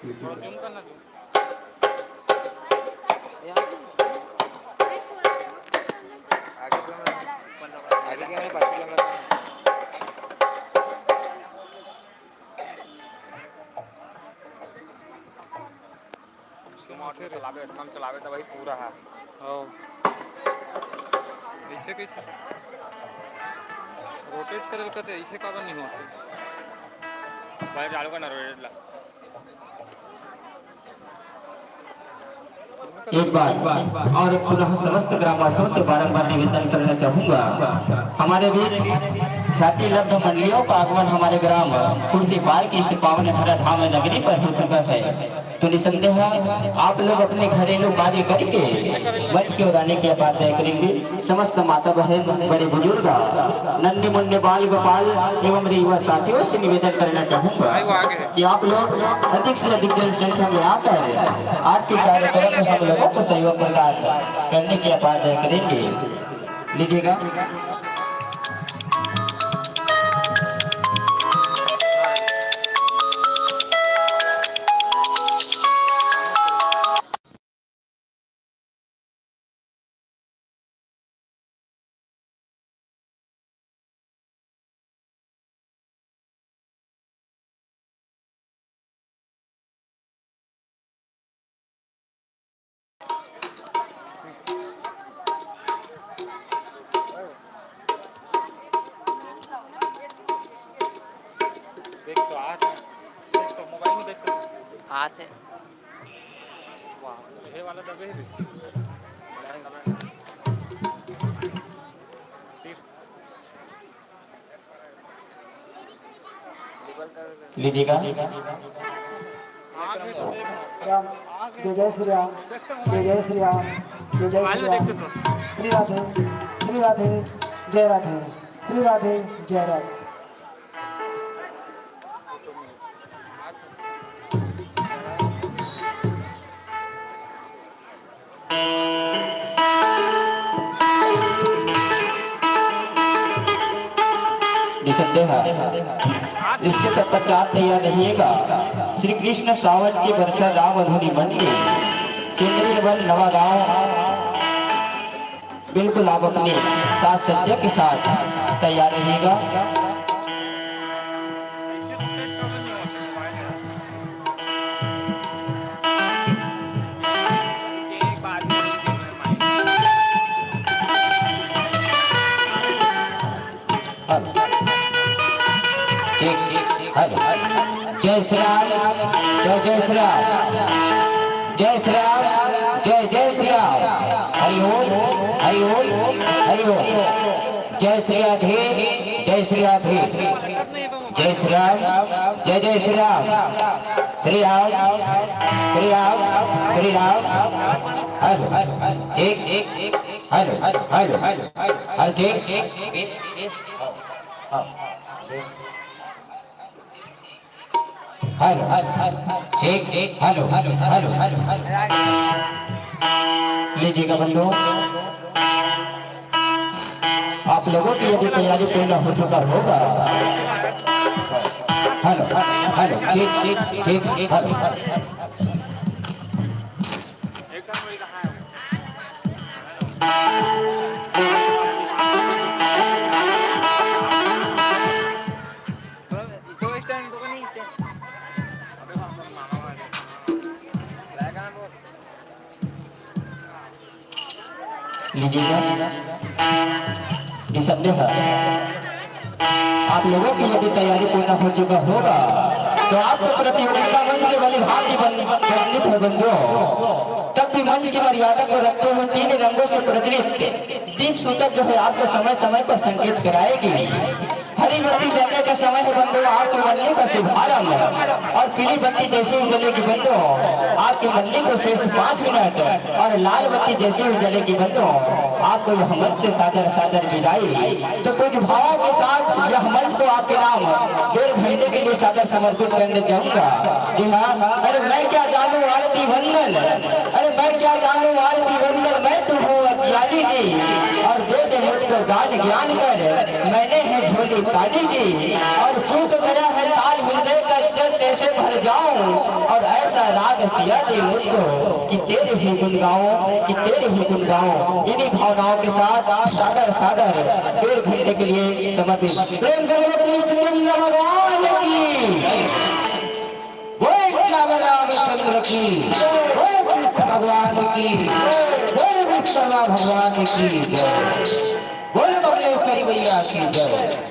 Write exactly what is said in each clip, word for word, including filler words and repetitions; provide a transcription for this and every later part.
आगे camera, आगे camera, पाछू camera। Zoom out में चलावे, कम चलावे, तो वही पूरा है। हाँ। ऐसे कैसे? Rotate करल कते, ऐसे काबर नहीं होते? Wire चालू करना, rotate ला। एक बार और पुनः समस्त ग्रामवासियों से बारंबार निवेदन करना चाहूंगा, हमारे बीच ख्याति लब्ध मंडलियों का आगमन हमारे ग्राम खुर्सीपार की इस पावन धरा धाम नगरी पर हो चुका है। तो निसंदेह आप लोग अपने घरेलू कार्य करके मंच की ओर आने की आपात करेंगे। समस्त माता बहन, बड़े बुजुर्ग, नन्हे मुन्ने बाल गोपाल एवं मेरे युवा साथियों से निवेदन करना चाहूंगा कि आप लोग अधिक से अधिक जनसंख्या में आकर आज के कार्यक्रम में हम लोगों को सहयोग प्रदान करने की आपात करेंगे। लीजिएगा। देख तो, आ, देख तो, mobile में देख तो। आते। वाह, ये वाला दबे ही। लीजिएगा। राम, जय जय श्री राम, जय जय श्री राम, जय जय श्री राम। श्री राधे, श्री राधे, जय राधे, श्री राधे, जय राधे। निसंदेह इसके तत्पश्चात तैयार रहिएगा श्री कृष्ण सावन की वर्षा राम अधुनी मन के केंद्रीय बल नवा गांव। बिल्कुल आप अपने साज सज्जा के साथ तैयार रहिएगा। हेलो। एक, एक, हेलो। जय श्री राम, जय जय श्री राम, जय श्री राम, जय जय श्री राम। हरि ओम, हरि ओम, हरि ओम। जय श्री राधे, जय श्री राधे। जय श्री राम, जय जय श्री राम। श्री राम, श्री राम, श्री राम। हेलो, एक, एक, हेलो, हेलो, हेलो, हेलो, एक, एक, एक, एक, हाँ, हाँ। हेलो, एक, एक, हेलो, हेलो, हेलो। लीजिएगा बंधु, आप लोगों की यदि तैयारी पूर्ण हो चुका होगा। हेलो, हेलो, एक, एक, एक, हेलो, हेलो। लीजिएगा। निसंदेह आप लोगों की यदि तैयारी पूर्ण हो चुका होगा, तो आपको प्रतियोगिता मंच से भली भांति वन-, वंदित है बंधुओं। तब भी मंच की मर्यादा को रखते हुए तीन रंगों से प्रज्वलित दीप सूचक जो है, आपको समय समय पर संकेत कराएगी। हरी बत्ती जलने का समय है बंधुओं, आपकी वंदनी का शुभारंभ। और पीली बत्ती जैसे ही जलेगी बंधुओं, आपकी वंदनी को शेष पाँच मिनट। और लाल बत्ती जैसे ही जलेगी बंधुओं, आपको यह मंच से सादर सादर विदाई। तो कुछ भावों के साथ यह मंच को आपके नाम बेल भरने के लिए सादर समर्पित करने जाऊंगा। जी हाँ, अरे मैं क्या जानू आरती वंदन, अरे मैं क्या जानू आरती वंदन, मैं तो हूँ अज्ञानी जी। और दे दे मुझको दान ज्ञान कर, मैंने है झोली खाली जी। और सूख गया है ताल हृदय का, जल कैसे भर जाऊं, और ऐसा सिया दे मुझको कि तेरे ही गुण गाऊं, कि तेरे ही गुण गाऊं। इन्हीं भावनाओं के साथ सादर सादर डेढ़ घंटे के लिए समर्पित। प्रेम से बोलो कृष्ण भगवान की, बोले वृंदावन रामचंद्र की, बोले कृष्ण भगवान की, बोले विश्वकर्मा भगवान की जय, बोले बमलेश्वरी मैया की जय।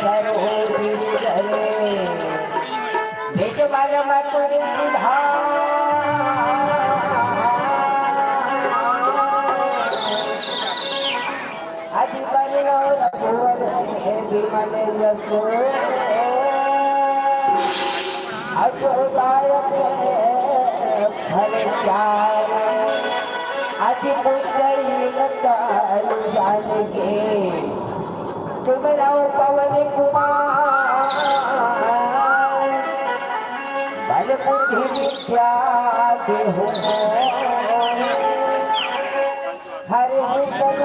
करो गिरधर, निज मन मकुन सुधार। अति बल और भुवन विमल यश, अति उदायक फल चार। अति उज्जैन काल जान के, तुम रहो पवन कुमार, बल बुद्धि विद्या देहु मोर। हर विघ्न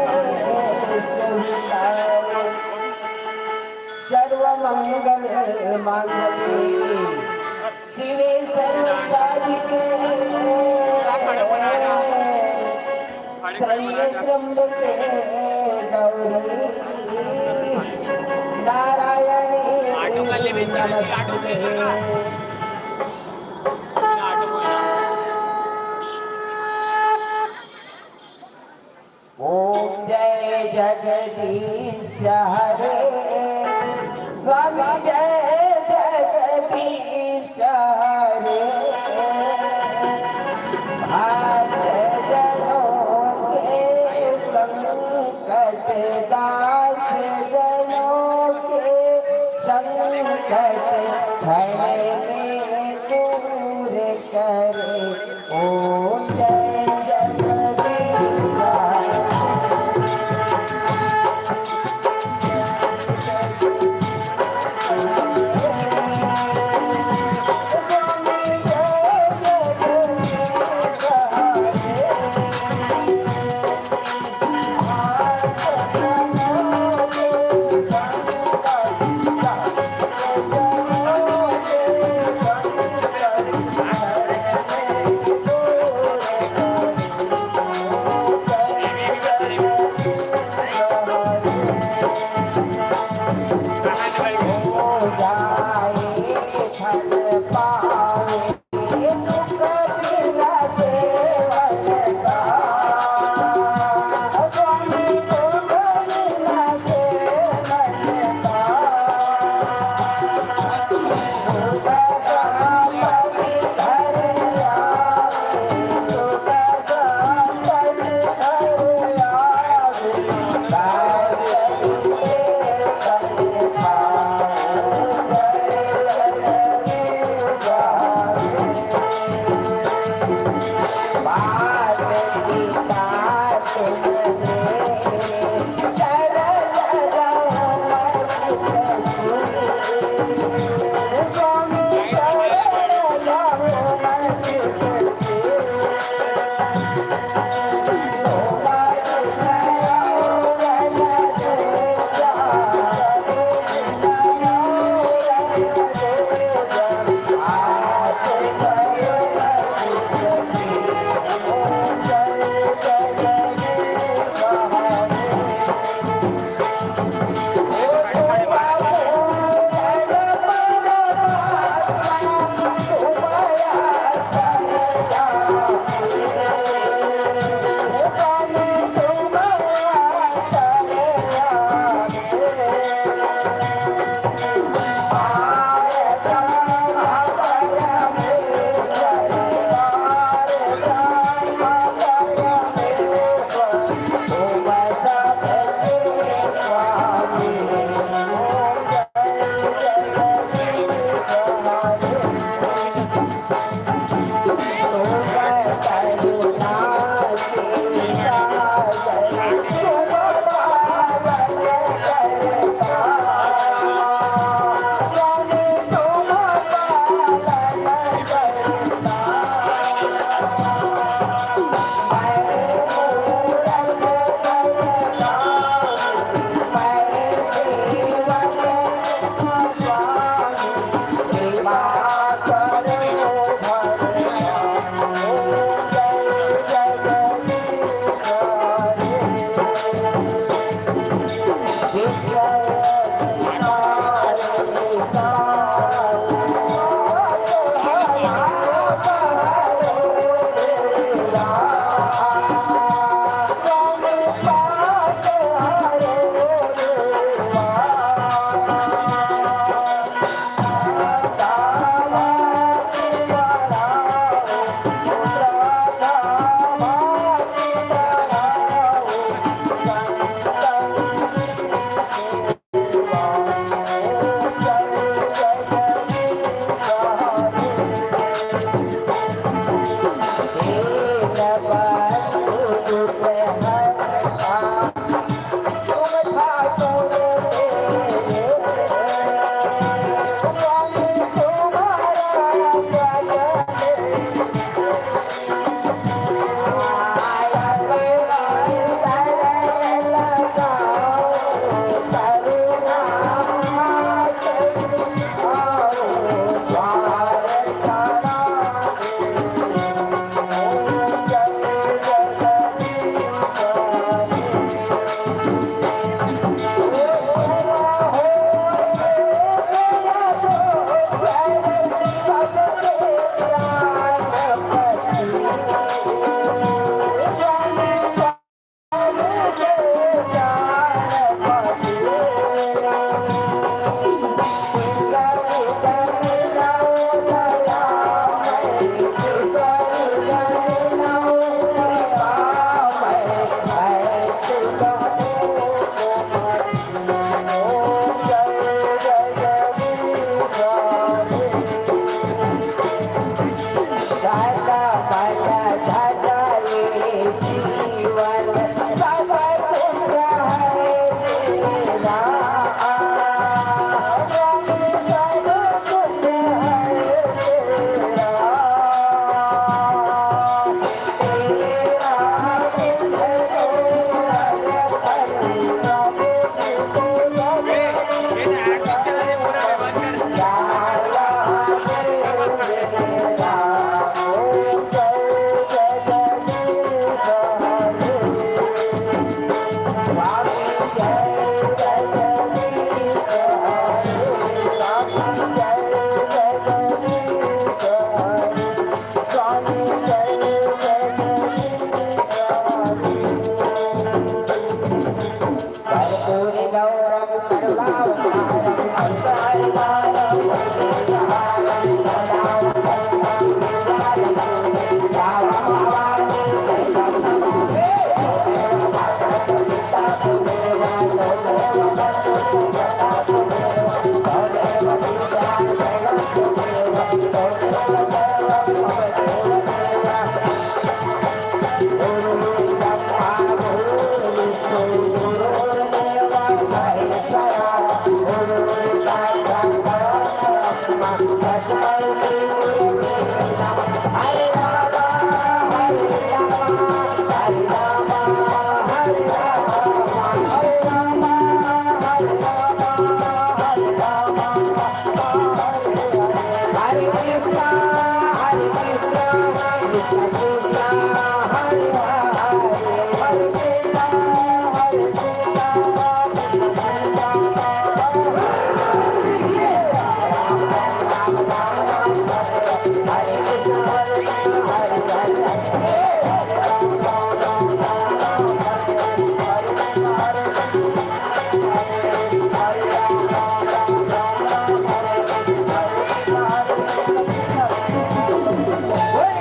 सर्व मंगल मांगल्ये, शिवे सर्व साधिके, शरण्ये त्र्यंबके गौरी, नारायणी नमस्तुते। ओम जय जगदीश हरे, स्वामी जय जगदीश हरे। भक्त जनों के संकट, दास जनों के संकट, क्षण में दूर करे। ओम जय जगदीश।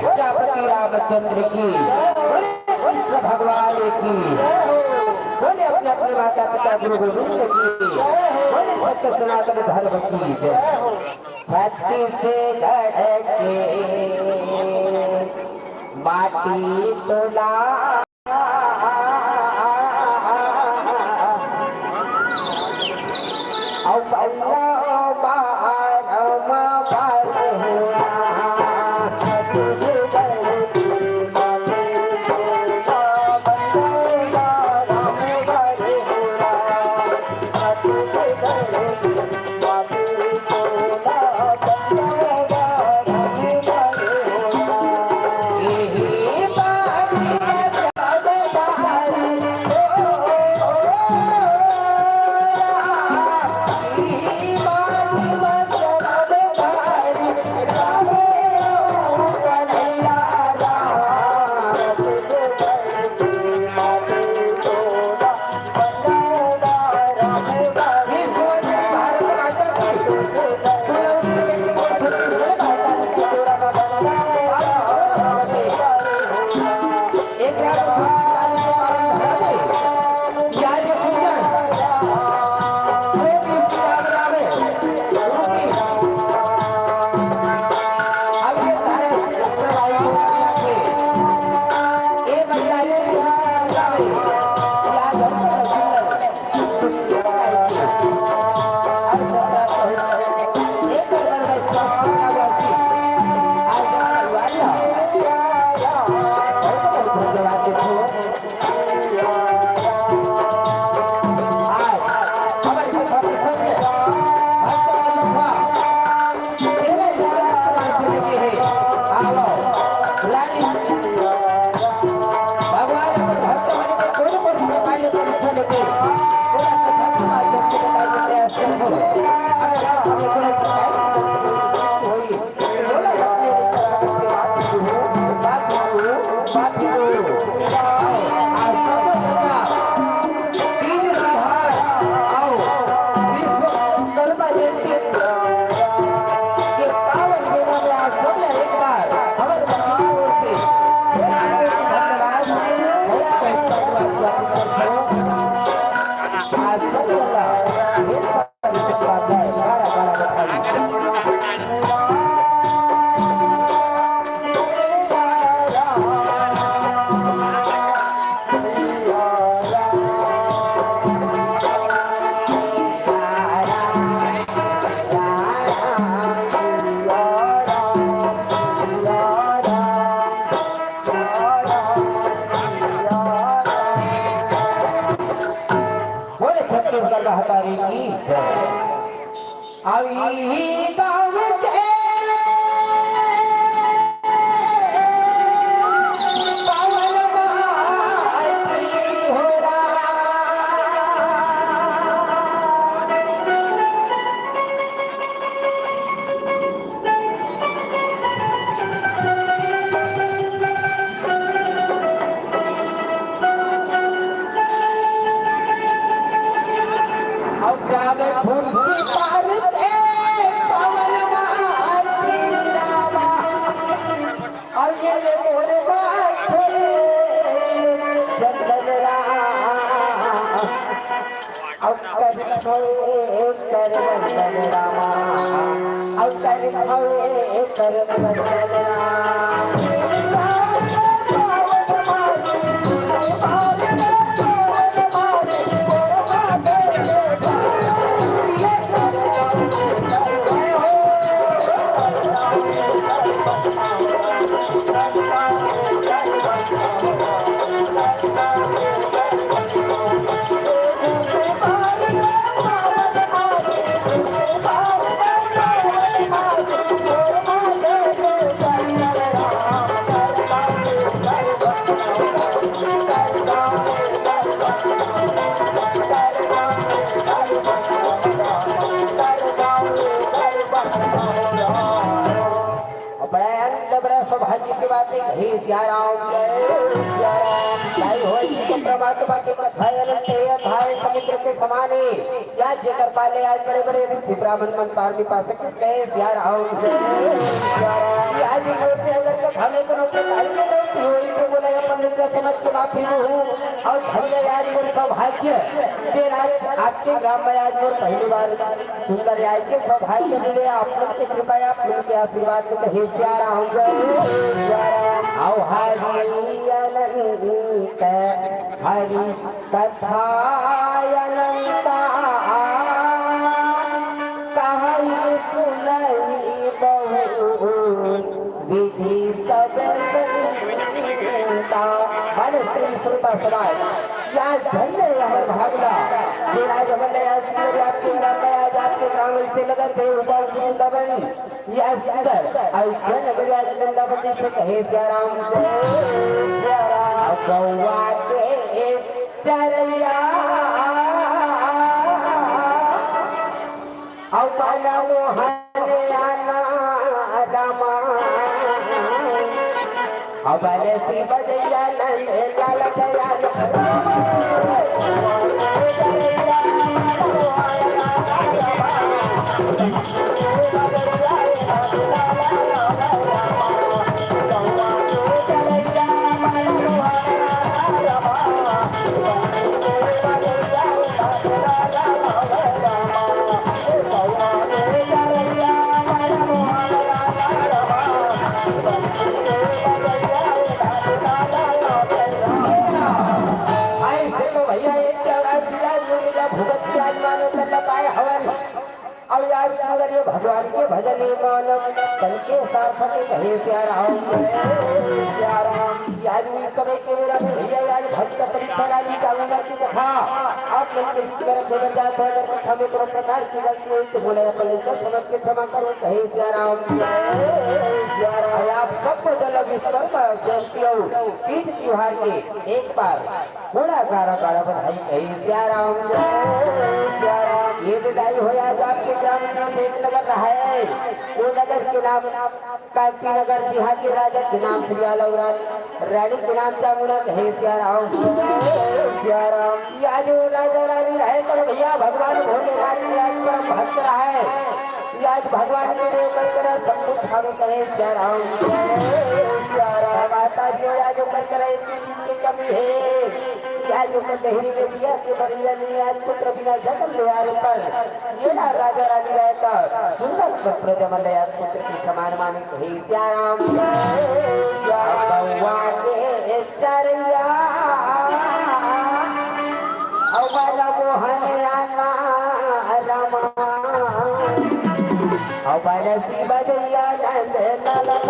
प्रजापति रामचंद्र की, बोले कृष्ण भगवान की, बोले अपने अपने माता पिता गुरु गोविंद की, बोले सत्य सनातन धर्म की जय। छत्तीसगढ़ के माटी तोला बोले छत्तीसगढ़ महतारी की जय। अउ इही गाँव के पावन माटी हो राम। अवतारी भवे कर वंदन रामा, अवतारी भवे कर वंदन रामा। बड़ा सौभाग्य के बात है, हे सिया राम, जय सिया राम। भाई हो, इसी परमात्मा के कथा अनंत है, अथाह समुद्र के समान है। या जेकर पाले आज बड़े बड़े ऋषि ब्राह्मण मन पार नहीं पा सके, जय सिया राम, जय सिया राम। ये आज इन लोग के अंदर का हमें कोनो प्रकार के गलती होई तो बोला, अपन लोग का समझ के माफी में हूँ। और धन्य आज मोर सौभाग्य के आज आपके ग्राम में आज मोर पहली बार सुंदर राय के सौभाग्य मिले, आप लोग की कृपा, आप लोग के आशीर्वाद से, हे सिया राम, जय सिया राम। आओ हरि अनंत, हरि कथा अनंता, कहई सुनई बहुत विधि सब सुनता। माने श्री श्रोता समाज, या धन्य है हमर भागला, जे आज हमर नया सुंदर आपके नाम में आज आपके नाम से लगत है, उपाऊ वृंदावन, या सुंदर, और जन बलिया वृंदावन से कहे सिया राम, सिया राम। गौवा के चरैया, और मन मोहन आना रमा। अब रे शिव जैया नंद लाल दयाल। भाई, देखो भैया, एक क्या राज दिया, जो मिला भुगत के आज मानो कर लगाए हवन। अब यार, अगर ये भगवान के भजन ही मानव, तन के सार्थक कहे प्यारा हो। प्यारा। यार, इस समय के मेरा भैया, यार, भक्त परीक्षा डाली जाऊंगा कि कथा आप लोग के बीच में रखे बन जाए, तो अगर कथा में कोनो प्रकार की गलती हुई तो बोले, अपन इसको समझ के क्षमा करो, कहे प्यारा हो। प्यारा। आप सबको जल विश्वकर्मा जयंती और तीज त्योहार के एक बार बड़ा गाड़ा गाड़ा बधाई कही, सिया राम, सिया राम। ये बधाई हो आज आपके ग्राम में एक नगर है, वो नगर के नाम कांति नगर, यहाँ के राजा के नाम श्री आलम राम, रानी के नाम चामुंडा कहे, सिया राम, सिया राम। ये आज वो राजा रानी रहे तो भैया भगवान भोलेनाथ के आज परम भक्त रहे। ये आज भगवान के वो कई बड़ा सब कुछ खावे कहे, सिया राम, सिया राम। माता जी आज ऊपर करे की कमी है। या जो कचहरी में दिया के बरिया में आज पुत्र बिना जन्म ले यार पर। ये ना राजा रानी रहता, सुंदर पुत्र जमल यार पुत्र के समान मानिक है, सिया राम। बउआ के चरैया, अवल मोहन आना रमा। अवल शिव जैया नंद लाल।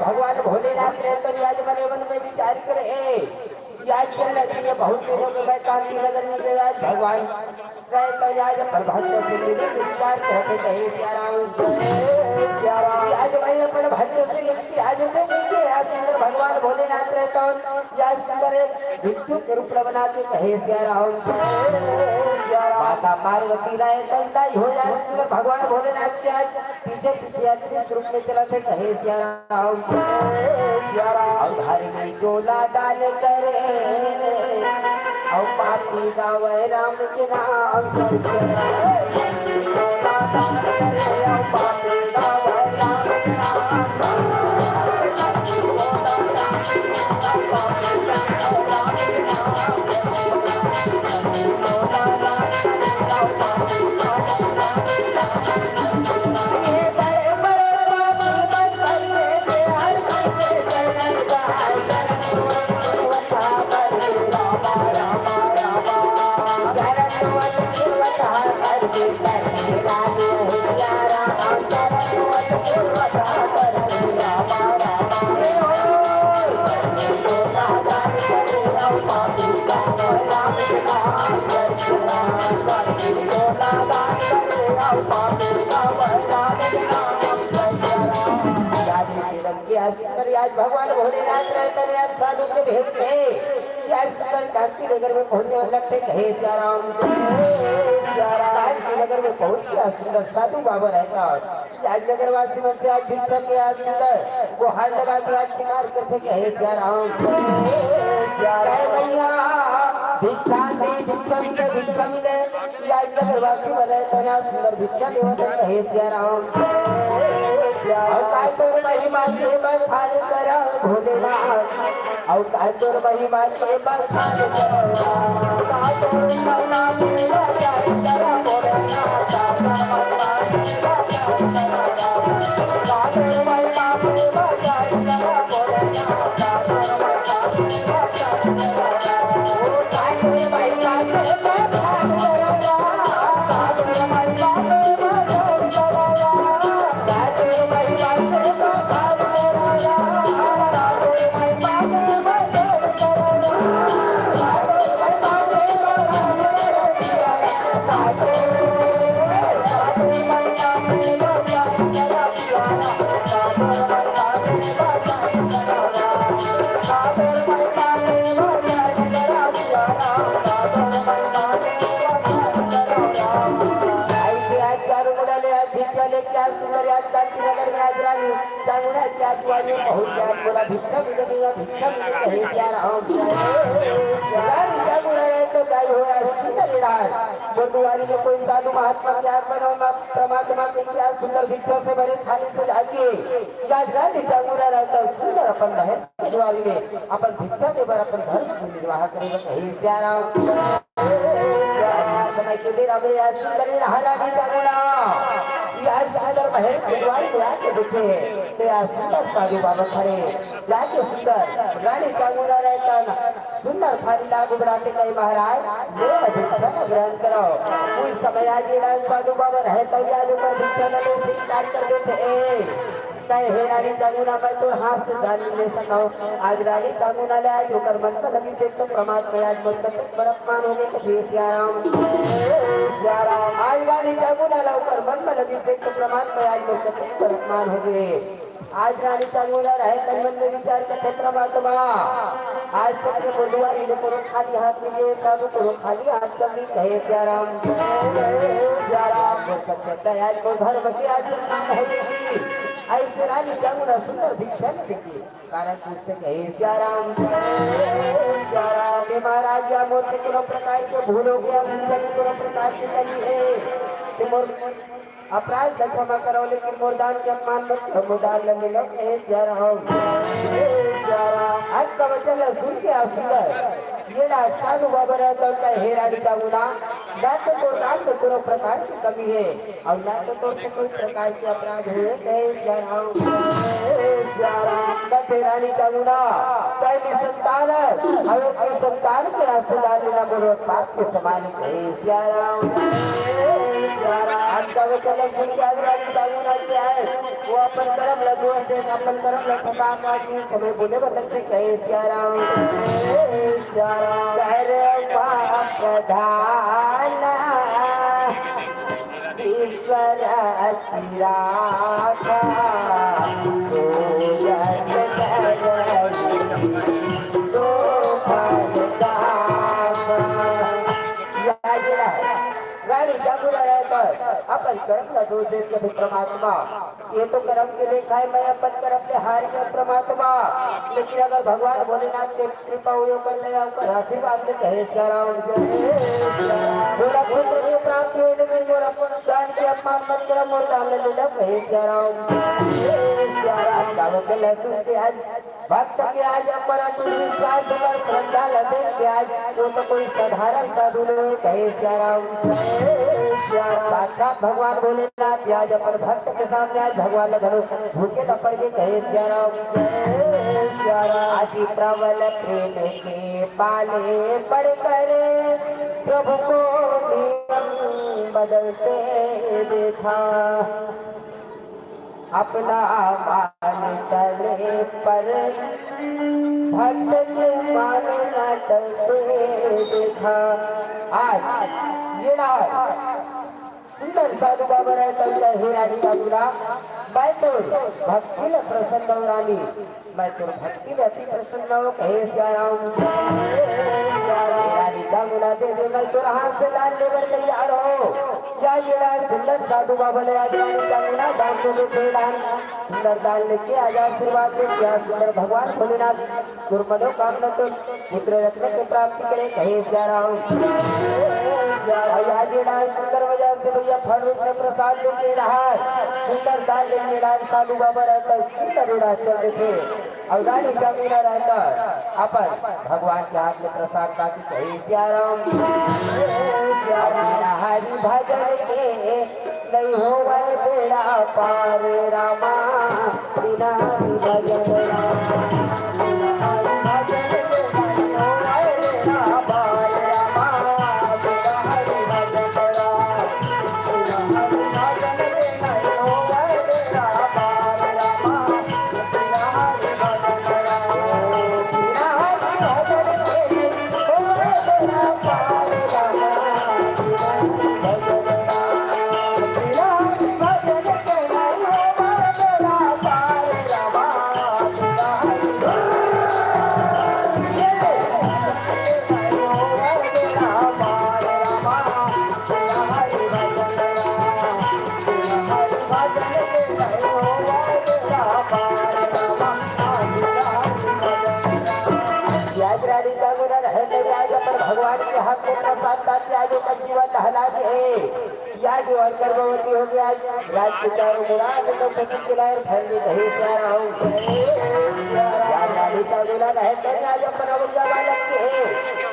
भगवान भोलेनाथ ने तो आज बने मन में विचार करे, आज चल रही है बहुत दिनों में मैं कांति नगर में गया, आज भगवान गए तो आज अपन भक्त से मिले, विचार कहते कहे, सिया राम, सिया राम। आज भाई अपन भक्त से मिलती, आज तो मिलती है, आज सुंदर भगवान भोलेनाथ रहता हूँ, आज सुंदर एक भिक्षु के रूप में बना के कहे, सिया राम, सिया राम। माता पार्वती राय तो नहीं हो जाए, सुंदर भगवान भोलेनाथ के आज पीछे पीछे अदृश्य रूप में चला थे, कहे, सिया राम, सिया राम। और घर में टोला दान करे, और पापी गावे राम के नाम करके। आज के दिन के आज सुंदर, आज भगवान भोलेनाथ रहता ने आज साधु के भेष में, आज सुंदर कांति नगर में पहुंचे लगते, कहे सिया राम। कांति नगर में पहुंच के आज सुंदर साधु बाबा रहता। आज नगरवासी मन से आज भिक्षा के आज सुंदर गुहार लगा के आज पुकार करते, कहे सिया राम। जय भैया, भिक्षा दे, भिक्षा मिले, भिक्षा मिले। आज नगरवासी मन रहता ने आज सुंदर भिक्षा देवत, कहे सिया राम। अउ काय तोर महिमा के बखान करव भोलेनाथ, अउ काय तोर महिमा के बखान करव। आज चारों मुड़ा ले आज भिक्षा लेके आज सुंदर आज कांति नगर में आज रानी चांगुड़ा के आज वाली बहुत याद बोला, भिक्षा मिले भैया, भिक्षा मिले, कहे सिया राम। रानी चांगुड़ा रहे तो गाय हो आज सुंदर इलाज। बोलुवारी में कोई साधु महात्मा के आज बनो, परमात्मा के क्या सुंदर भिक्षा से भरे थाली से जाके आज रानी चांगुड़ा रहे तो सुंदर अपन बहन बोलुवारी में अपन भिक्षा दे बर अपन धर्म के निर्वाह करे बर कहे सिया राम। समय के बेरा में आज सुंदर रानी चांगुड़ा, ये आज सुंदर महल के द्वार पे आके बैठे हैं, तो आज सुंदर साधु बाबा खड़े, जाके सुंदर रानी चांगुड़ा रहता ना, सुंदर थाली ला गुबरा के कहे, महाराज, ले ना भिक्षा ग्रहण करो। उस समय आज ये राज साधु बाबा रहता, आज ऊपर भिक्षा न ले से इनकार कर देते, ए, कहे, हे रानी चांगुड़ा, मैं तोर हाथ से जान ले सकता हूँ। आज रानी चांगुड़ा ले आज ओकर मन का लगी देख तो प्रमाद में आज मन का तक बड़ा अपमान हो गया, कहे सिया राम। आज रानी चांगुड़ा ला ओकर मन में लगी देख तो प्रमाद में आज मन का तक बड़ा अपमान हो गए। आज रानी चांगुड़ा रहे तन मन में विचार करते, परमात्मा, आज तक ये बोलुवारी ने कोनो खाली हाथ नहीं गए, साधु कोनो खाली हाथ कभी, कहे सिया राम। सिया राम, बोल सकते हैं, आज को धर्म की आज नाम है ये। ऐसे रानी चांगुड़ा सुंदर भिक्षा नहीं देती। कारण पूछते, कहे सिया राम। सिया राम, हे महाराज, या मोर से कोनो प्रकार के भूल हो गया, मुझसे कोनो प्रकार की कमी है, तो मोर अपराध ला क्षमा करो, लेकिन मोर दान के अपमान मत करो, मोर दान ला ले लो, कहे सिया राम। सिया राम। आज का वचन ला सुन के आज सुंदर ये रास्ता अनुभव रहता है, हे रानी चांगुड़ा, ना तो तोर दान में कोनो प्रकार की कमी है और ना तो तोर से कोई प्रकार के अपराध हुए, कहे सिया राम। सिया राम। कहे रानी चांगुड़ा, कहे निसंतान, अगर कोई संतान के अस्पताल लेना बोलो, पाप के समान, कहे सिया राम। सिया राम। आज का वो कलम सुन के आज रानी चांगुड़ा क्या है, वो अपन कर्म ला दोष दे, अपन कर्म ला ठुकरा के आज समय बोले बदलते, कहे सिया राम। सिया राम। कर्म प्रधान ईश्वर अति राखा, पूजन करहि तो फल पावा। या गिरा, रानी चांगुड़ा रहे तो अपन कर्म ला दोष दे, कभी परमात्मा ये तो कर्म के लेखा है, मैं अपन कर्म ले हार गया परमात्मा, लेकिन अगर भगवान भोलेनाथ के कृपा हुई, ओकर दया, ओकर आशीर्वाद ले, कहे सिया राम। बोला पुत्र के प्राप्त हुए, लेकिन मोर अपन दान के अपमान मत करो, मोर दान ले लेना, कहे सिया राम। गाँव के लहसुन प्याज भक्त के आज अपन अटूट विश्वास, ओकर श्रद्धा ला देख के आज वो तो कोई साधारण साधु नहीं, कहे सिया राम। साक्षात भगवान भोलेनाथ आज अपन भक्त के सामने आज भगवान ला घलो झुके न पड़ गए, कहे सिया राम। अति प्रबल प्रेम के पाले पड़कर प्रभु को नियम बदलते देखा। अपना मान तले पर भक्त के मान न टलते देखा। आज ये रात सुंदर साधु बाबा रहे कविता, हे रानी कांगना, मैं तोर भक्ति ले प्रसन्न हूँ रानी, मैं तोर भक्ति ले अति प्रसन्न हूँ, कहे सियाराम। हे रानी कांगना दे दे, मैं तोर हाथ से दान लेबर तैयार हूँ। या ये दान सुंदर साधु बाबा ले आज रानी कांगना दान दे दे, दान सुंदर दान लेके आज आशीर्वाद दे, या सुंदर भगवान भोलेनाथ तोर मनोकामना तो पुत्र रत्न के प्राप्ति करे, कहे सियाराम। अउ आज ये डांस सुंदर बजाए से भैया फल रूप में प्रसाद लेके डाहर सुंदर दान लेके डाहर साधु बाबा रहता सुंदर उड़ान चल देथे। अउ रानी कांगना रहता अपन भगवान के हाथ में प्रसाद बाटी, कहे सियाराम। बिना हरि भजन के नहीं होवै बेड़ा पार रामा, बिना हरि भजन रामा। आज रानी का गुना रहे तो आज अपन भगवान के हाथ में प्रसाद पाके आज ओकर जीवन लहला दे हे। या जो हर गर्भवती हो गया, आज राज के चारों मुड़ा के तो पति के लाए फैल गए, कहे सियाराम। या रानी का गुना रहे तो आज अपन अवैया बालक के हे।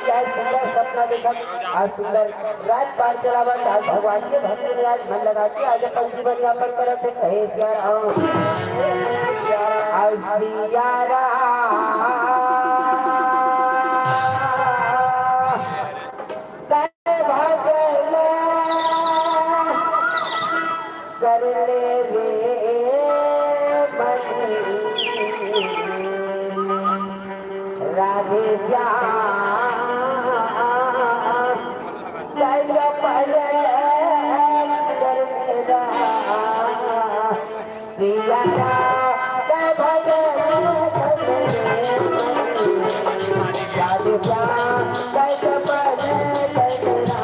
या सुंदर सपना देखा, आज सुंदर राजपाट चलावत, आज भगवान के भक्ति में आज मन लगा के आज अपन जीवन यापन करत हे, कहे सियाराम। आज सियाराम। तै भजन कर ले रे मन। राधे श्याम, जय जय पद कर मेरा। सिया राम, जय भजन कर मेरे। राधे श्याम, जय जय पद कर मेरा।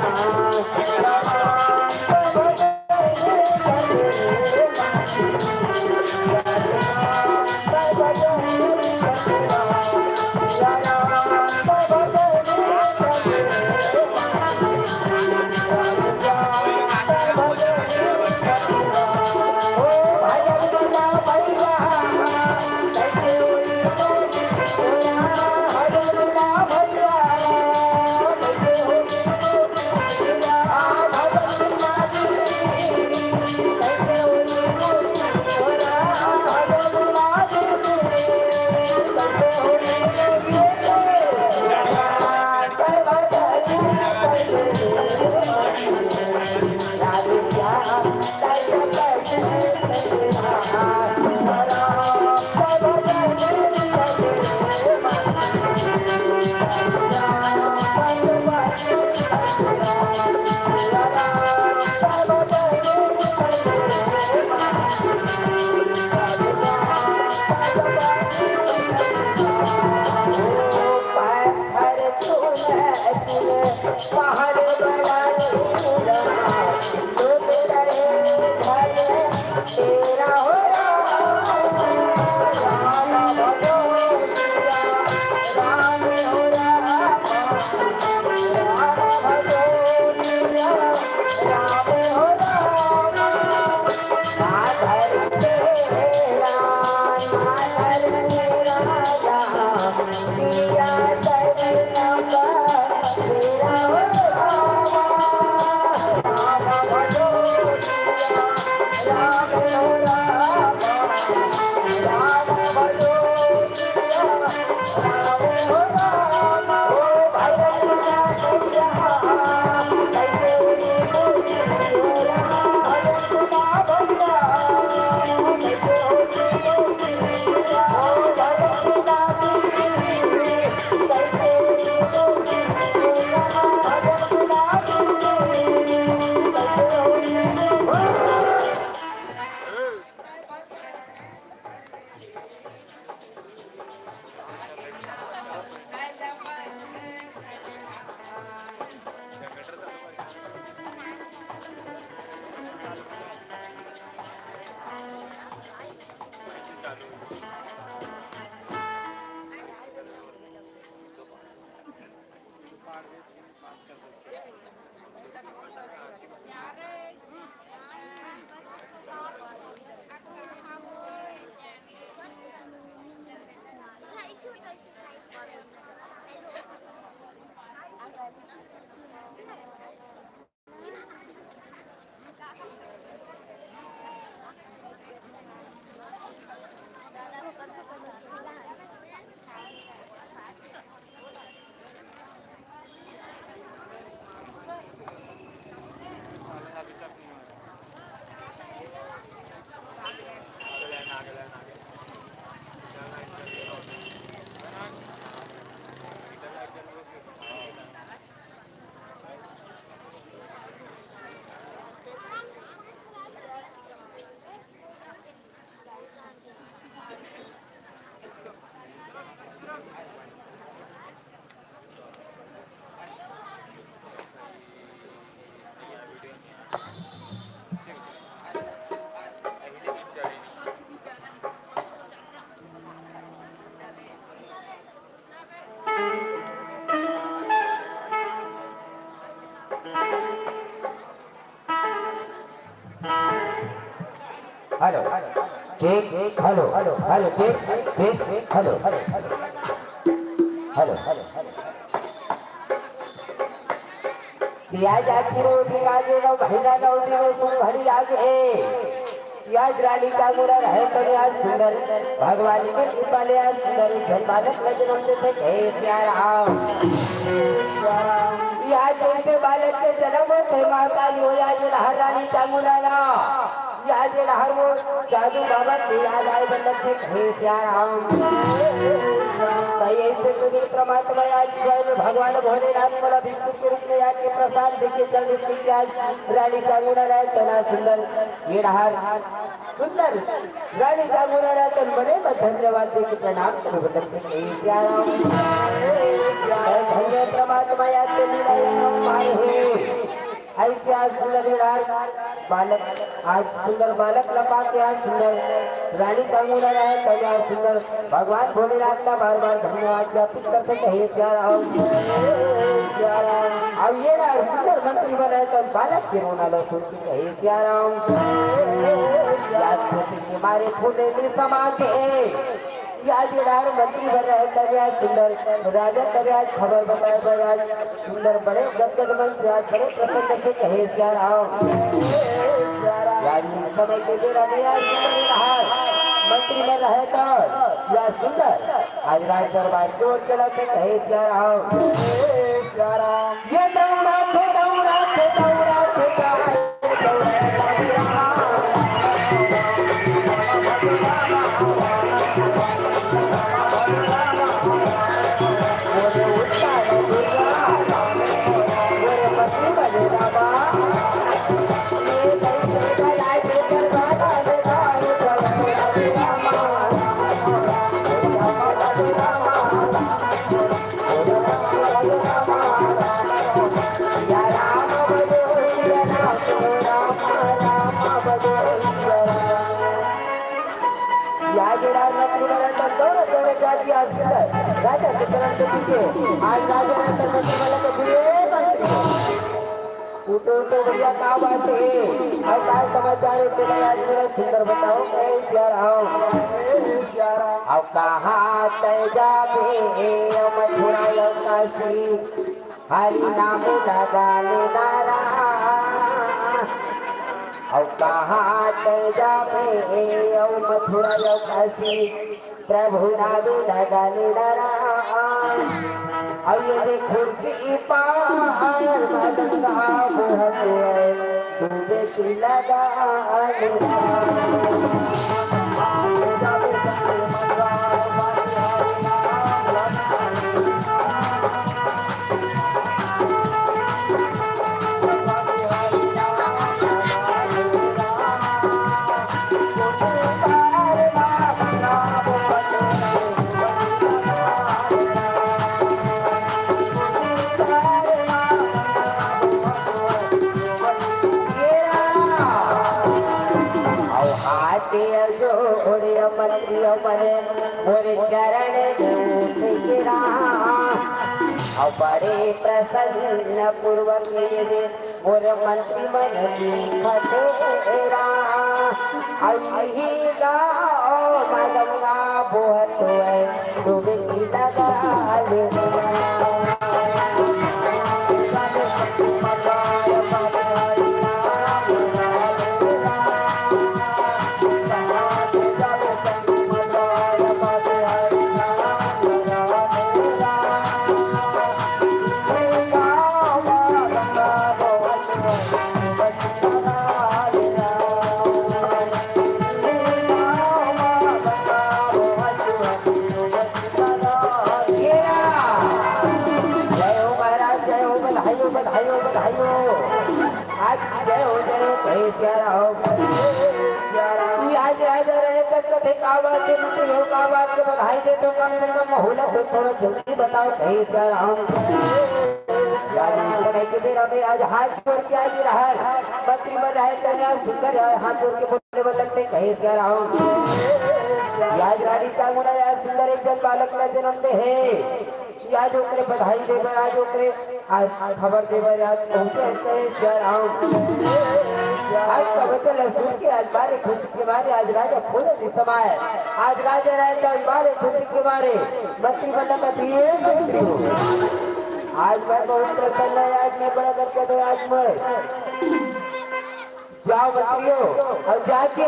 Hello, check, hello, hello, check, check, hello, hello, hello. कि आज आखिरी दिन आज एगो महीना नौ दिन सुन घड़ी आज है। कि आज रानी का गुणा रहे तो आज सुंदर भगवान के कृपा ले आज सुंदर एक धन बालक का जन्म देथे, हे सिया राम। कि आज जैसे बालक के जन्म होथे, माता जी हो आज लहर रानी का गुणा ला। आज हर वो साधु बाबा के याद आए बल्लभ जी, हे सिया राम। तो ऐसे सुनील परमात्मा आज स्वयं भगवान भोलेनाथ मला भिक्षु के रूप में आके प्रसाद देके चल देते कि आज रानी का गुणा लाए तना सुंदर ये डहर सुंदर रानी का गुणा लाए तन बने मैं धन्यवाद देके प्रणाम करूँ बल्लभ जी, हे सिया राम। तो धन्य परमात्मा आज के दिन आए हम पाए हैं। ऐसे आज सुंदर ये डहर बालक, आज सुंदर बालक लपा के आज सुंदर रानी का गुणा लाए, तब आज सुंदर भगवान भोलेनाथ का बार बार धन्यवाद ज्ञापित करते कहे सिया राम। अब ये ना सुंदर मंत्री बने तो बालक के रोना लो सुन के कहे सिया राम। याद धरती के मारे फूले नी समाते, आज ये डहर मंत्री बने तब आज सुंदर राजा तब आज खबर बताए बर आज सुंदर बड़े गदगद मन से आज बड़े प्रसन्न से कहे सिया राम। यार उस समय के बेरा में यार सुंदर बाहर मंत्री में रहे तो यार सुंदर आज राज दरबार की ओर चला के कहे सिया राम। ये दौड़ा थे, दौड़ा थे, दौड़ा थे, दौड़ा थे। या जोड़ा मत बोला तो दौड़ दौड़ जाती आज सुंदर राजा के चरण के पीछे। आज राजा ने तो मंत्री वाला को दिए मंत्री। उठो, उठो भैया, का बात है? और का समाचार है? तेरा आज मेरा सुंदर बताओ, मैं प्यार आऊं। अब कहाँ तय जाबे, मथुरा या काशी, हरि नाम लगा लेना राम। अब कहाँ तय जाबे, मथुरा या काशी, प्रभु नाम लगा ले डरा। और ये दे कुर्सी पार मदन का बुढ़ा डूबे की लगा। अउ बड़े प्रसन्न पूर्वक ये दे मोर मंत्री मन लिखत हे राम। अउ इही गाँव म गंगा बोहत होवय, डूबकी लगा ले। जय हो महाराज, जय हो, बधाई हो, बधाई हो, बधाई हो। आज जय हो, जय हो, कहे सिया राम। ये आज राजा रहे तब तो फिर का बात है, तो यो का बात के बधाई दे तो कम से कम माहौल को थोड़ा जल्दी बताओ, कहे सिया राम। सिया राम, समय के बेरा में आज हाथ जोड़ के आई रहा है, मंत्री मन रहे कन्या सुंदर है, हाथ जोड़ के बोले बल्लभ में कहे सिया राम। ये आज रानी का गुना यार सुंदर एक जन बालक ला जन्म दे है। आज ओकरे बधाई दे बर, आज ओकरे आज खबर दे बर आज पहुंचे हे जय राम। आज कविता ल सुन के आज बारे खुशी के मारे आज राजा फूले नहीं समाए। आज राजा राय तो आज बारे खुशी के मारे मंत्री बंदा का दिए मंत्री हो। आज मैं बहुत प्रसन्न है, आज मैं बड़ा करके दो आज मैं जाओ मंत्रियों, अउ जाके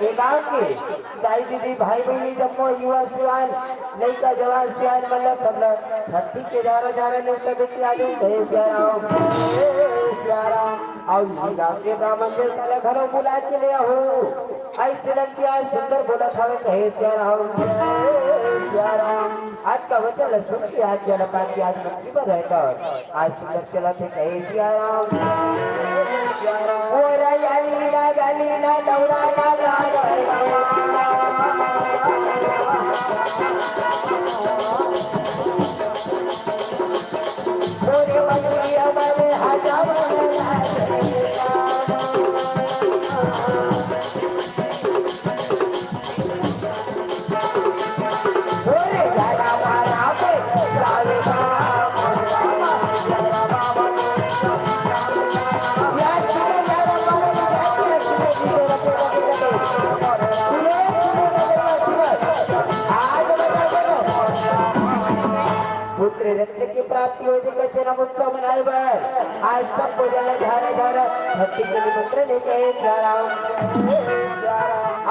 ये गांव के दाई दीदी, भाई बहिनी, जम्मो युवा सियान, लइका जवान सियान, मतलब सब ल छट्ठी के झारा झारा नेवता देके आ जाओ। जय सिया राम, जय सिया राम। अउ ये गांव के ब्राह्मण देवता ल घरो बुला के ले आओ। अइसे लग के आज सुंदर बोलत हवे, कहे सिया राम, जय सिया राम। आज का वचन ल सुन के आज जल पाके आज मंत्री बन रहे तो आज सुंदर चलत हे, कहे सिया राम। ओ रे अली ला, अली ला, दौड़ा ला, ला, ला, ला। ओ रे मंत्री अमर हजाम। पुत्र रत्न की प्राप्ति हो, जेकर जन्म उत्सव मनाए बर आज सब को जल झारे झारे धरती के निमंत्रण हे, कहे सिया राम।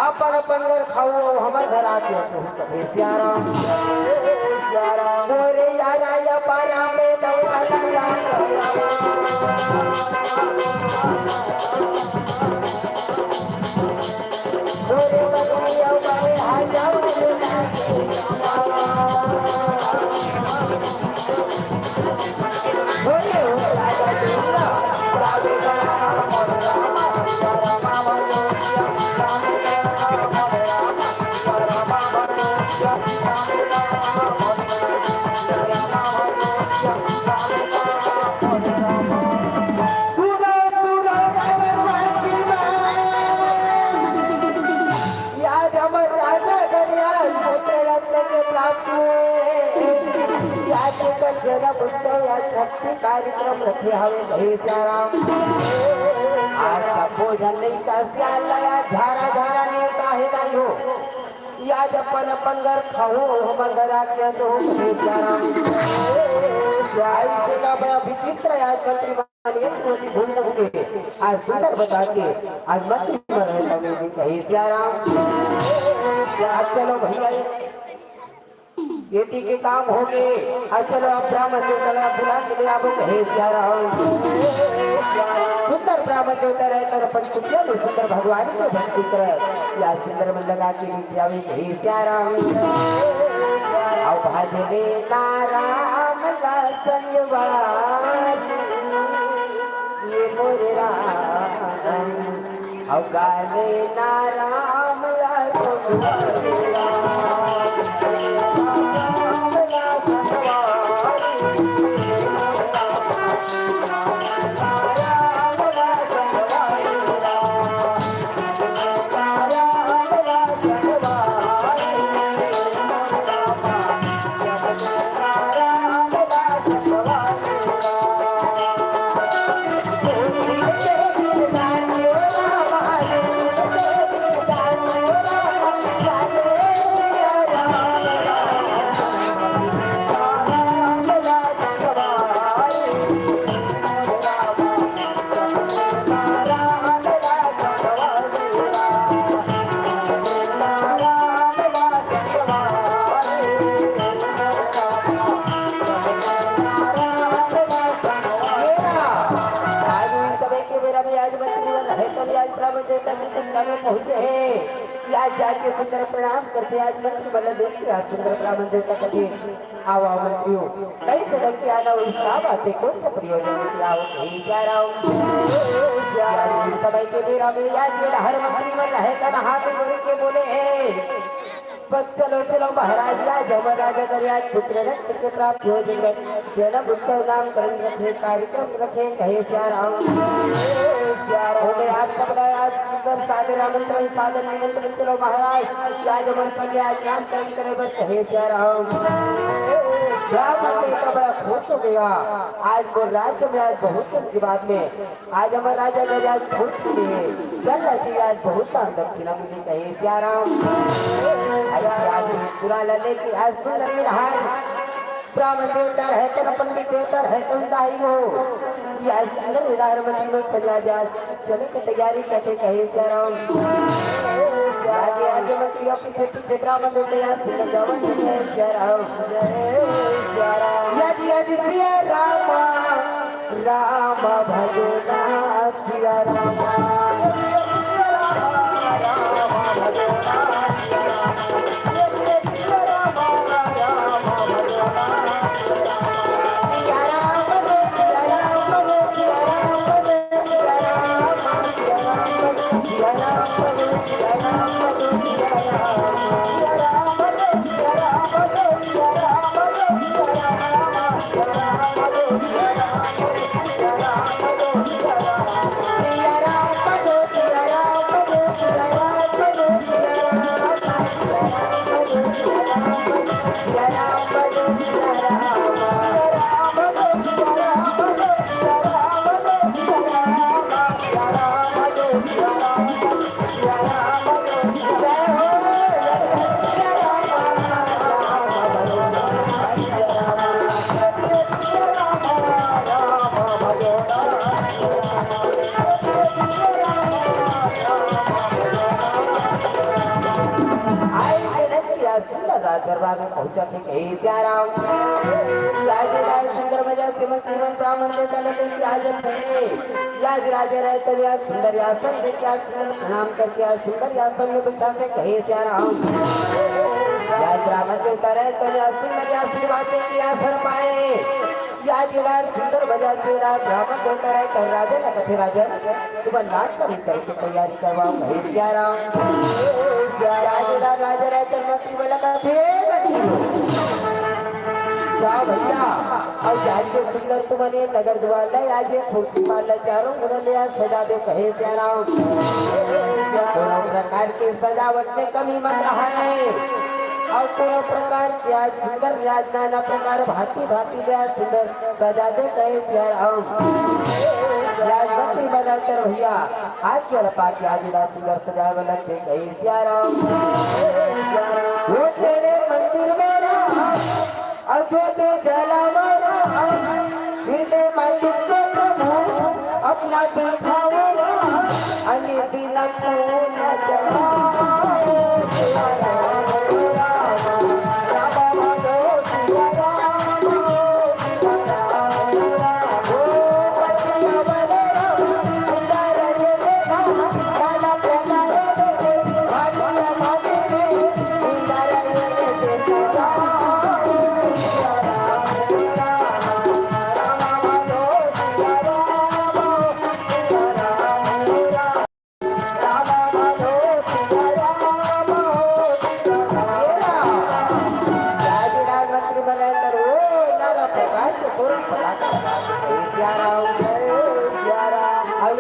अपन अपन घर खाओ, हमर घर आके तू कहे सिया राम। मोरे यार आया पारा में दौड़ा लगा। आज हमर राजा गणेश पुत्र रत्न के प्राप्ति हुए। आज एकर जन्म उत्सव या शक्ति कार्यक्रम रखे हवे, हे सिया राम। आज सबो झन लइका सियान ला झारा झारा नेवता हे दाई हो। आज अपन अपन घर खाहू, हमर घर आके तो, हे सिया राम। आज के का बड़ा विचित्र आज मंत्री ये कोई घूम घूम के आज सुंदर बता के आज मंत्री बन रहे तब भी कही सिया राम। आज चलो भैया, ये टी के काम हो गए। आज चलो आप ब्राह्मण देवता ला बुला के ले आओ, कहे सिया राम। सुंदर ब्राह्मण देवता रहे तब अपन कुटिया में सुंदर भगवान को भक्ति करे। या सुंदर मन लगा के भी जावे, कहे सिया राम। आओ भजने ना राम ला संगवारी। ये मोरे राम, अउ गाने ना राम ला संगवारी। में पहुंचे हे। आज जाके सुंदर प्रणाम करथे, आज मंत्री मन ल देखथे, आज सुंदर ब्राह्मण देवता कथे, "आओ, आओ मंत्रियों, कई सदन के आना हुई, का बात हे, कौन सा प्रयोजन हे, आओ, कहीं जा रहा हूँ।" आज समय के बेरा में आज ये हर मंत्री मन रहे तन हाथ जोड़ के बोले हे, बस चलो, चलो महाराज, आज हमर राजा दरिया पुत्र रत्न के प्राप्त हो जाएंगे। जन्म उत्सव नामकरण रखे, कार्यक्रम रखे, कहे प्यारा हो। ओमे आप सब ला आज सुंदर सादर आमंत्रण, सादर निमंत्रण, चलो महाराज, आज हमर कन्या आज नामकरण करे बर कहे प्यारा हो। ब्राह्मण देवता बड़ा खुश हो गया। आज वो राज्य में आज बहुत दिन के बाद में आज हमर राजा दरिया छोड़ चुके हैं। चल लगी आज बहुत दान दक्षिणा मिली कहे प्यारा। आज आज चुरा लले कि आज सुंदर विहार। ब्राह्मण देवता रहे तो पंडित देवता रहे तो दाई हो। कि आज सुंदर विहार मंदिर में चला जा। चले के तैयारी करके कहे प्यारा। आगे आगे मंत्री अपनी बेटी के ब्राह्मण देवता आज सुंदर जावन कहे प्यारा। यदि यदि सिया रामा राम भजो नाथ सिया राम। दरबार में पहुंचा थे कहे प्यारा। आज राज सुंदर मजा श्रीमंत श्रीमंत ब्राह्मण देवता लगे कि आज थे। आज राजा रहे तो आज सुंदर आसन देके आज सुंदर प्रणाम करके आज सुंदर आसन में बैठा थे कहे प्यारा। आज ब्राह्मण देवता रहे तो आज सुंदर आशीर्वाद देके आसन पाए। आज राज सुंदर मजा श्री राज ब्राह्मण देवता रहे तो राजा लगा थे राजा। तुम नाच कर करके तैयारी करवाओ कहे प्यारा। आज राज राजा रहे तो मंत्री बोला था, "हे मंत्री।" जा भैया, अउ जाके सुंदर तुमन नगर दुवार ले, आज ये फूल माला चारों मुड़ा ले आज सजा दे कहे प्यारा। कोनो प्रकार के सजावट में कमी मत रहे। अउ कोनो प्रकार के आज सुंदर आज नाना प्रकार भांति भांति ले आज सुंदर सजा दे कहे प्यारा। आज मंत्री बना कर भैया, आज के लपा के आज इला सुंदर सजावे लग गए कहे प्यारा। वो तेरे मंदिर में रहा, अयोध्या जलावा रहा, हृदय में दुख प्रभु अपना दिखावा रहा, अन्य दिन पूर्ण जगह।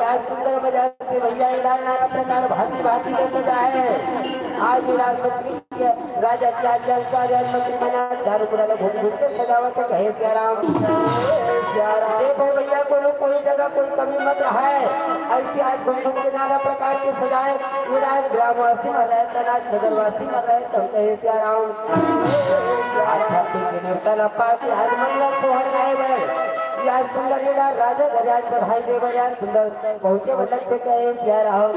आज सुंदर मजा से भैया इलाज नाना प्रकार भांति भांति के सजा है। आज इलाज मंत्री के राजा के आज्ञा अनुसार आज मंत्री मना झाड़ू बुला घूम घूम के सजावत है, कहे प्यारा। देखो भैया, कोनो कोई जगह कोई कमी मत रहे। ऐसे आज घूम घूम के नाना प्रकार के सजाए। इलाज ग्रामवासी मन रहे, तना नगरवासी मन रहे, तो कहे प्यारा। आज धरती के नेवता ल पाके आज मंगल सोहर गाए बर, आज सुंदर लीला राजा घर आज बधाई दे बर, आज सुंदर पहुंचे बलक से कहे प्यारा हो।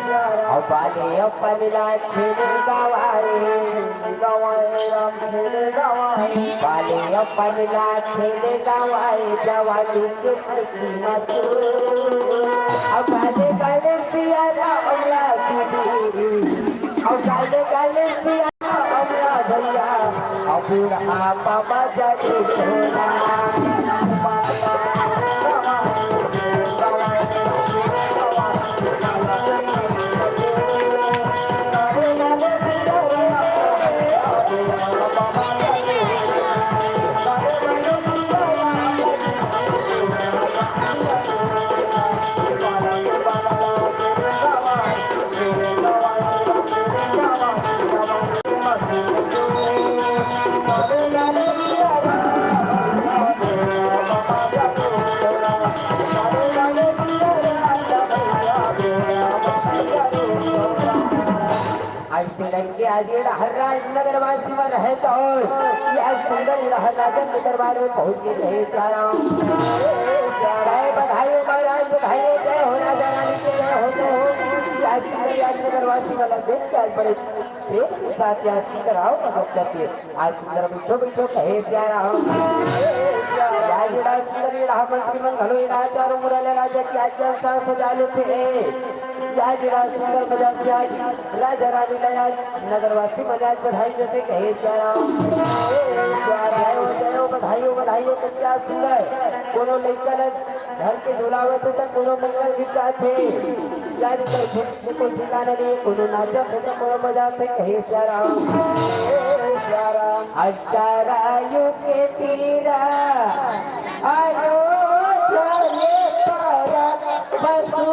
अउ बाले अपन ला खेले गवाए, गवाए राम खेले गवाए। बाले अपन ला खेले गवाए, जवानी के खुशी मा तू। अउ बाले बाले सिया राम ला दीदी, अउ बाले बाले सिया राम ला भैया, अउ बुढ़ापा मा जादू छोड़ा। आज सुंदर के आज ये डहर राज नगर वासी में रहे तो ये आज सुंदर ये डहर राजन के दरबार में पहुंच के कहे जा रहा हूँ। जय बधाई हो महाराज, बधाई हो, जय हो राजा रानी के, जय हो, जय हो। ये आज सुंदर ये आज नगर वासी वाला देख के आज बड़े प्रेम के साथ ये आज सुंदर आओ ना भक्त के। आज सुंदर बैठो, बैठो, कहे जा रहा हूँ। आज ये आज सुंदर ये डहर मंत्री मन घलो ये आज चारों मुराले राजा की आज जलसा सजा लेते हैं। आज राज सुंदर बजा के आज राजा रानी ला आज नगरवासी मन आज बधाई देते कहे जा रहा हूँ। जय हो, जय हो, बधाई हो, बधाई हो, कन्या सुंदर। कोनो लइका ला घर के झुलावत हे त कोनो मंगल गीत गात हे। आज कर के कोई ठिकाना नहीं, कोनो नाचत हे त कोनो बजात हे कहे जा रहा हूँ। अष्टारा आयु के पीरा, आयो झोले पारा, बसु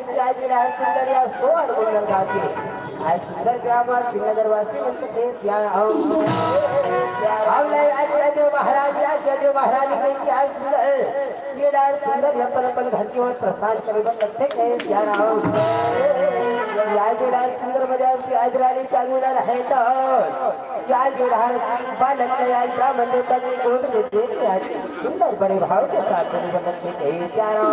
आज ये डहर सुंदर या सोहर मंगल गाथे। आज सुंदर ग्राम और श्रीनगर वासी मन के तेज प्यार हो। अब ले आज जयदेव महाराज, आज जयदेव महाराज के आज सुंदर, ये डहर सुंदर अपन अपन घर के ओर प्रस्थान करे बर लगथे कहे प्यार हो। आज ये डहर सुंदर बाजार की आज रानी चालू ना रहे तो आज ये डहर बालक ने आज ब्राह्मण देवता की गोद में देख के आज सुंदर बड़े भाव के साथ बने बने के कहे प्यार हो।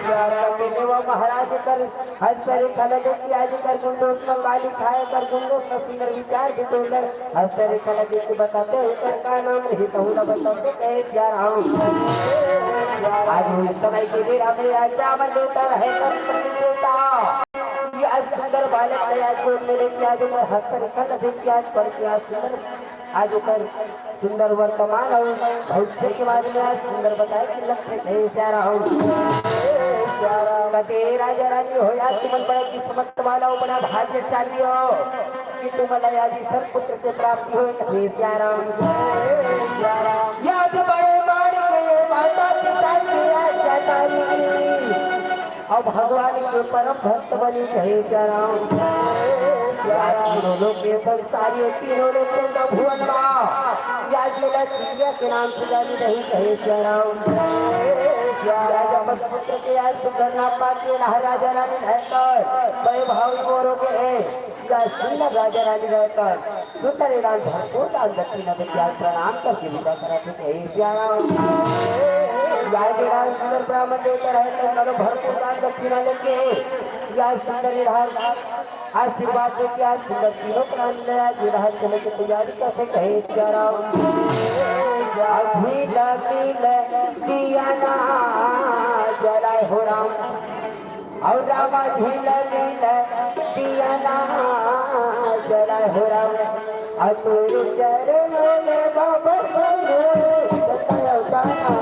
प्यार हो। वो महाराज कर हंसते रेखा लगे कि आज कर गुंडोत में गाली खाए कर गुंडोत में सुंदर विचार बिटोर कर हंसते रेखा लगे कि बताते हो कर का नाम रही कहूँ ना बताते कहे प्यार हो। आज वो इस समय के लिए राम आज रावण देवता रहे कर पंडित देवता। ये आज सुंदर बालक ने आज गोद में लेके आज उमर हंसते रेखा लगे कि आज पढ़ के आज सुंदर आज ओकर सुंदर वर्तमान अउ भविष्य के बारे में आज सुंदर बताए कि लक्ष्य हे प्यारा हो। कते राजा रानी हो या तुमन बड़ा किस्मत वाला हो, बड़ा भाग्यशाली हो कि तुमन ला आज ईश्वर पुत्र के प्राप्ति हो। हे प्यारा हो। या तो बड़े मान के माता पिता के आज्ञाकारी अउ भगवान के परम भक्त बनी कहे प्यारा हो। या तीनों लोग के संस्कारी, तीनों लोग के भुवन मा या जिला चिड़िया के नाम से जानी नहीं कहे प्यारा हो। या जब पुत्र के आज सुंदर नाम पाके नहर राजा रानी रहकर वैभव गोरो के है। या सुंदर राजा रानी रहकर सुंदर इनाम भरपूर दान दक्षिणा देके आज प्रणाम करके विदा करत हे कहे प्यारा। या इनाम सुंदर ब्राह्मण देवता रहकर करो भरपूर दान दक्षिणा लेके या सुंदर इनाम आशीर्वाद देके आज सुंदर तीनों प्राणी ले आज इनाम चले की तैयारी करते कहे प्यारा। अभी लगी ले दिया ना जलाए हो राम। अउ रामा झील मिल दिया ना जला हो राम। अतुर चरण में बाबा बनो जतायो दाना।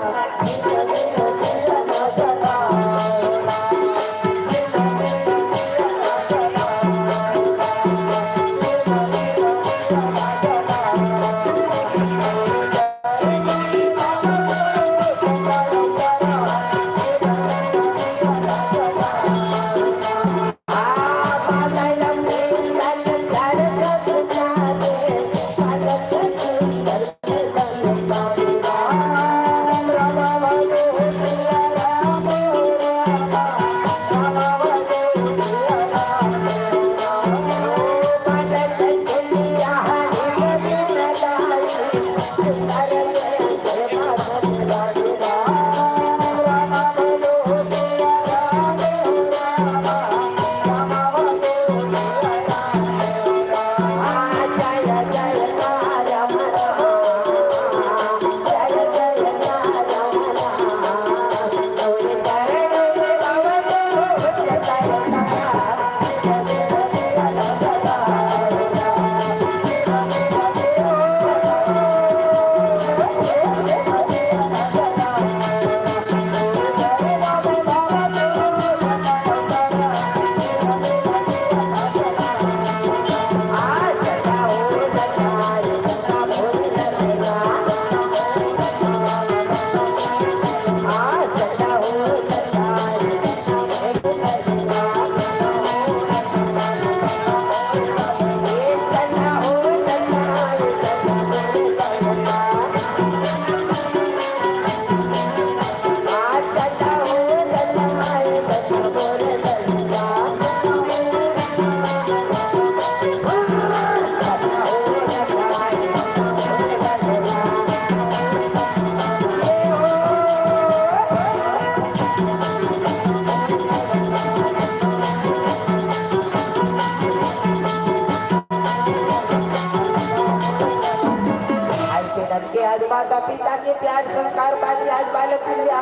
आज के नन के आज माता पिता के प्यार संस्कार पानी आज बालक मिल्या।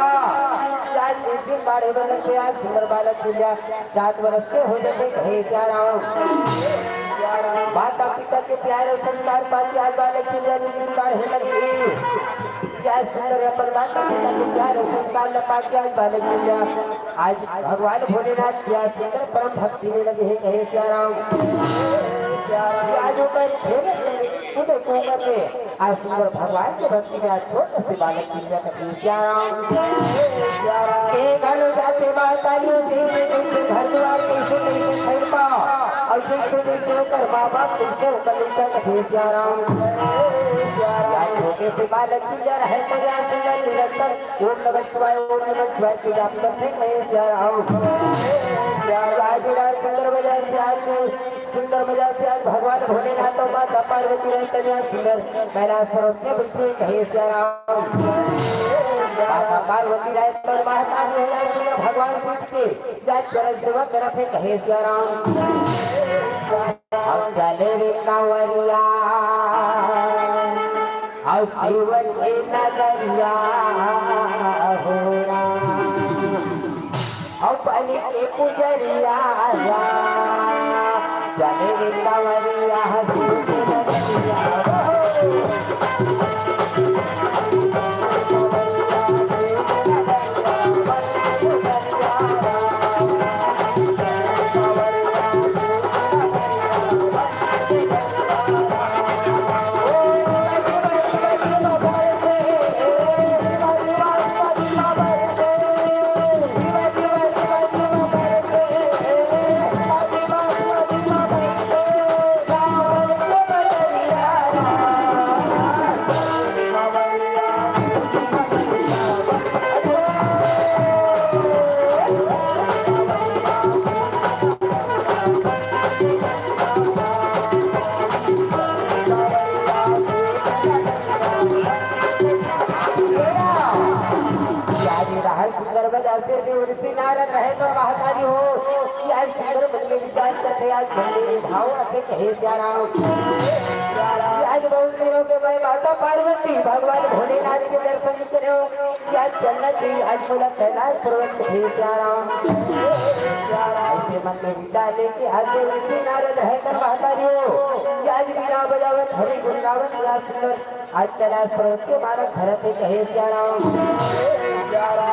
आज एक दिन बाढ़े बदल पे आज सुंदर बालक मिल्या। सात वर्ष के हो जाते हे क्या राम। माता पिता के प्यार और संस्कार पाके आज बालक के जन्म दिन बाढ़े लगी। क्या सुंदर अपन माता पिता के प्यार और संस्कार ल पाके आज बालक के जन्म। आज भगवान भोलेनाथ क्या सुंदर परम भक्ति में लगे हैं कहे क्या राम। आज होकर फिर उदय कुंवर में आज सुंदर भगवान के भक्ति में आज छोटे से बालक की क्या राम। के घर जाते माता जी जो कर माँ बाप तुमसे ऊपर नीचा कहे सिया राम। या छोटे से बालक की जर है तो या सुंदर निरंतर ओम नमः शिवाय, ओम नमः शिवाय की जाप करते कहे सिया राम। या आज बार सुंदर बाजार से आज सुंदर बाजार से आज भगवान भोलेनाथ और माता पार्वती रहे कन्या सुंदर कैलाश पर्वत में बैठे कहे सिया राम। माता पार्वती रहे तो महाकाली हो जाए सुंदर भगवान शिव के या चरण सेवा करत हे कहे सिया राम। अब चले रे कांवरिया, अब शिव के नगरिया हो राम। अब बनी के पुजरिया राम, चले रे कांवरिया, शिव के नगरिया हो। आज राहल सुंदर बजा से देव ऋषि नारद रहे तो महतारी हो। आज सुंदर मन में विचार करते, आज मंदिर भाव आते कहे प्यारा। आज बहुत दिनों के मैं माता पार्वती भगवान भोलेनाथ के दर्शन करे हो। आज चलना चाहिए, आज बोला कैलाश पर्वत कहे प्यारा। ऐसे मन में विचार लेके आज देव ऋषि नारद रहे तो महतारी हो। आज बीना बजावत हरि गुण गावत या सुंदर आज कैलाश पर्वत के मालक भरत हे कहे सिया राम।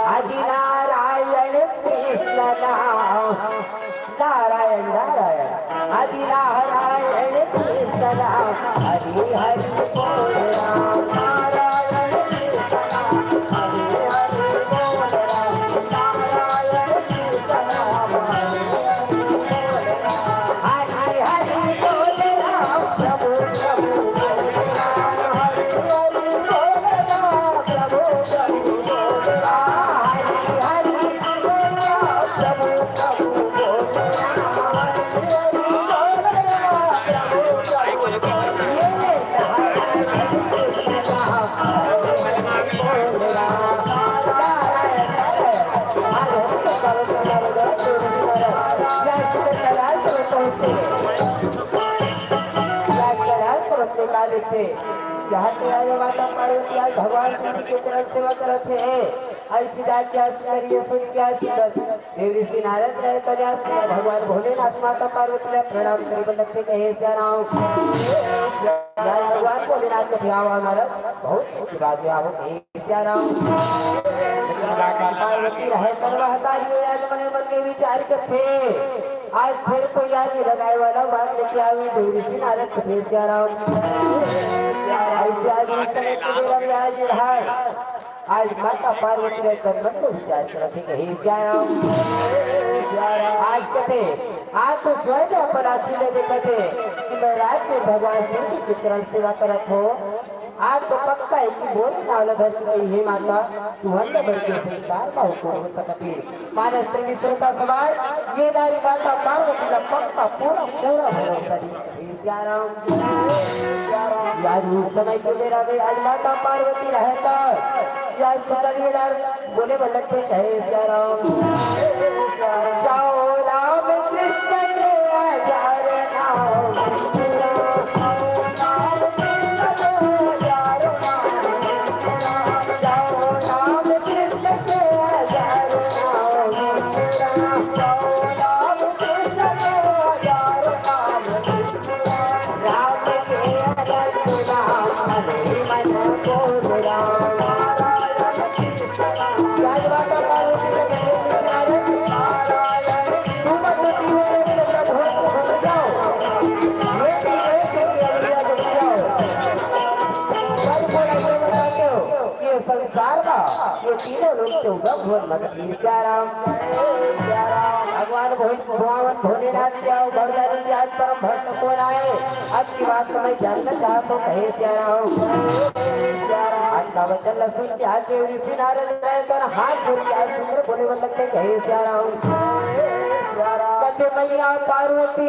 आदि नारायण कृष्ण नाम, नारायण नारायण, आदि नारायण कृष्ण नाम, हरि हरि बोल राम, नारायण कृष्ण नाम, हरि हरि बोल राम, नारायण कृष्ण नाम, हरि हरि बोल राम। जहाँ पे आए माता पार्वती आज भगवान शिव जी के तरफ सेवा करत हे। ऐसी जाके आज करिए सुन के आज सुंदर देव ऋषि नारद रहे तो आज सुंदर भगवान भोलेनाथ माता पार्वती ला प्रणाम करे बर लगथे कहे सिया राम। जय भगवान भोलेनाथ के ध्यावा नारद बहुत आशीर्वाद में आवो कहे सिया राम। लेकिन माता पार्वती रहे तो महतारी हो आज मने मन में विचार करथे। आज फिर कोई आदमी लगाए वाला बात लेके आवे देव ऋषि नारद कहे सिया राम। ऐसे आज इस तरह के बेरा में आज रहा। आज माता पार्वती रहे तन मन में विचार करत हे कहे सिया राम। आज कथे, आज तो स्वयं अपन आँखी ले देखत हे कि मैं रात में भगवान शिव जी के चरण सेवा करत हो। आज तो पक्का हे कि मोर नाव ल धर के कही, हे माता, तुहन ल बन के संसार मा कोन हो सकत हे। मानस प्रेमी श्रोता समाज, ये नारी माता पार्वती ला पक्का पूरा पूरा भरोसा हे। सिया राम। या उस समय के बेरा में आज माता पार्वती रहे तो, या सुंदर लीला बोले बलते कहे सिया राम। जाओ राम कृष्ण के हजार नाम। जाओ राम कृष्ण के हजार नाम। तीनों लोग चौदह भुवन मत प्रिय सिया राम। भगवान भो-, भगवान भोलेनाथ के अउ बरदानी के आज परम भक्त कौन आए? अब की बात तो मैं जानना चाहता हूँ, कहे सिया राम। आज का वचन ल सुन के आज देव ऋषि नारद राय कर हाथ जोड़ के आज सुंदर बोले बन लगते, कहे सिया राम। कहते, मैया पार्वती,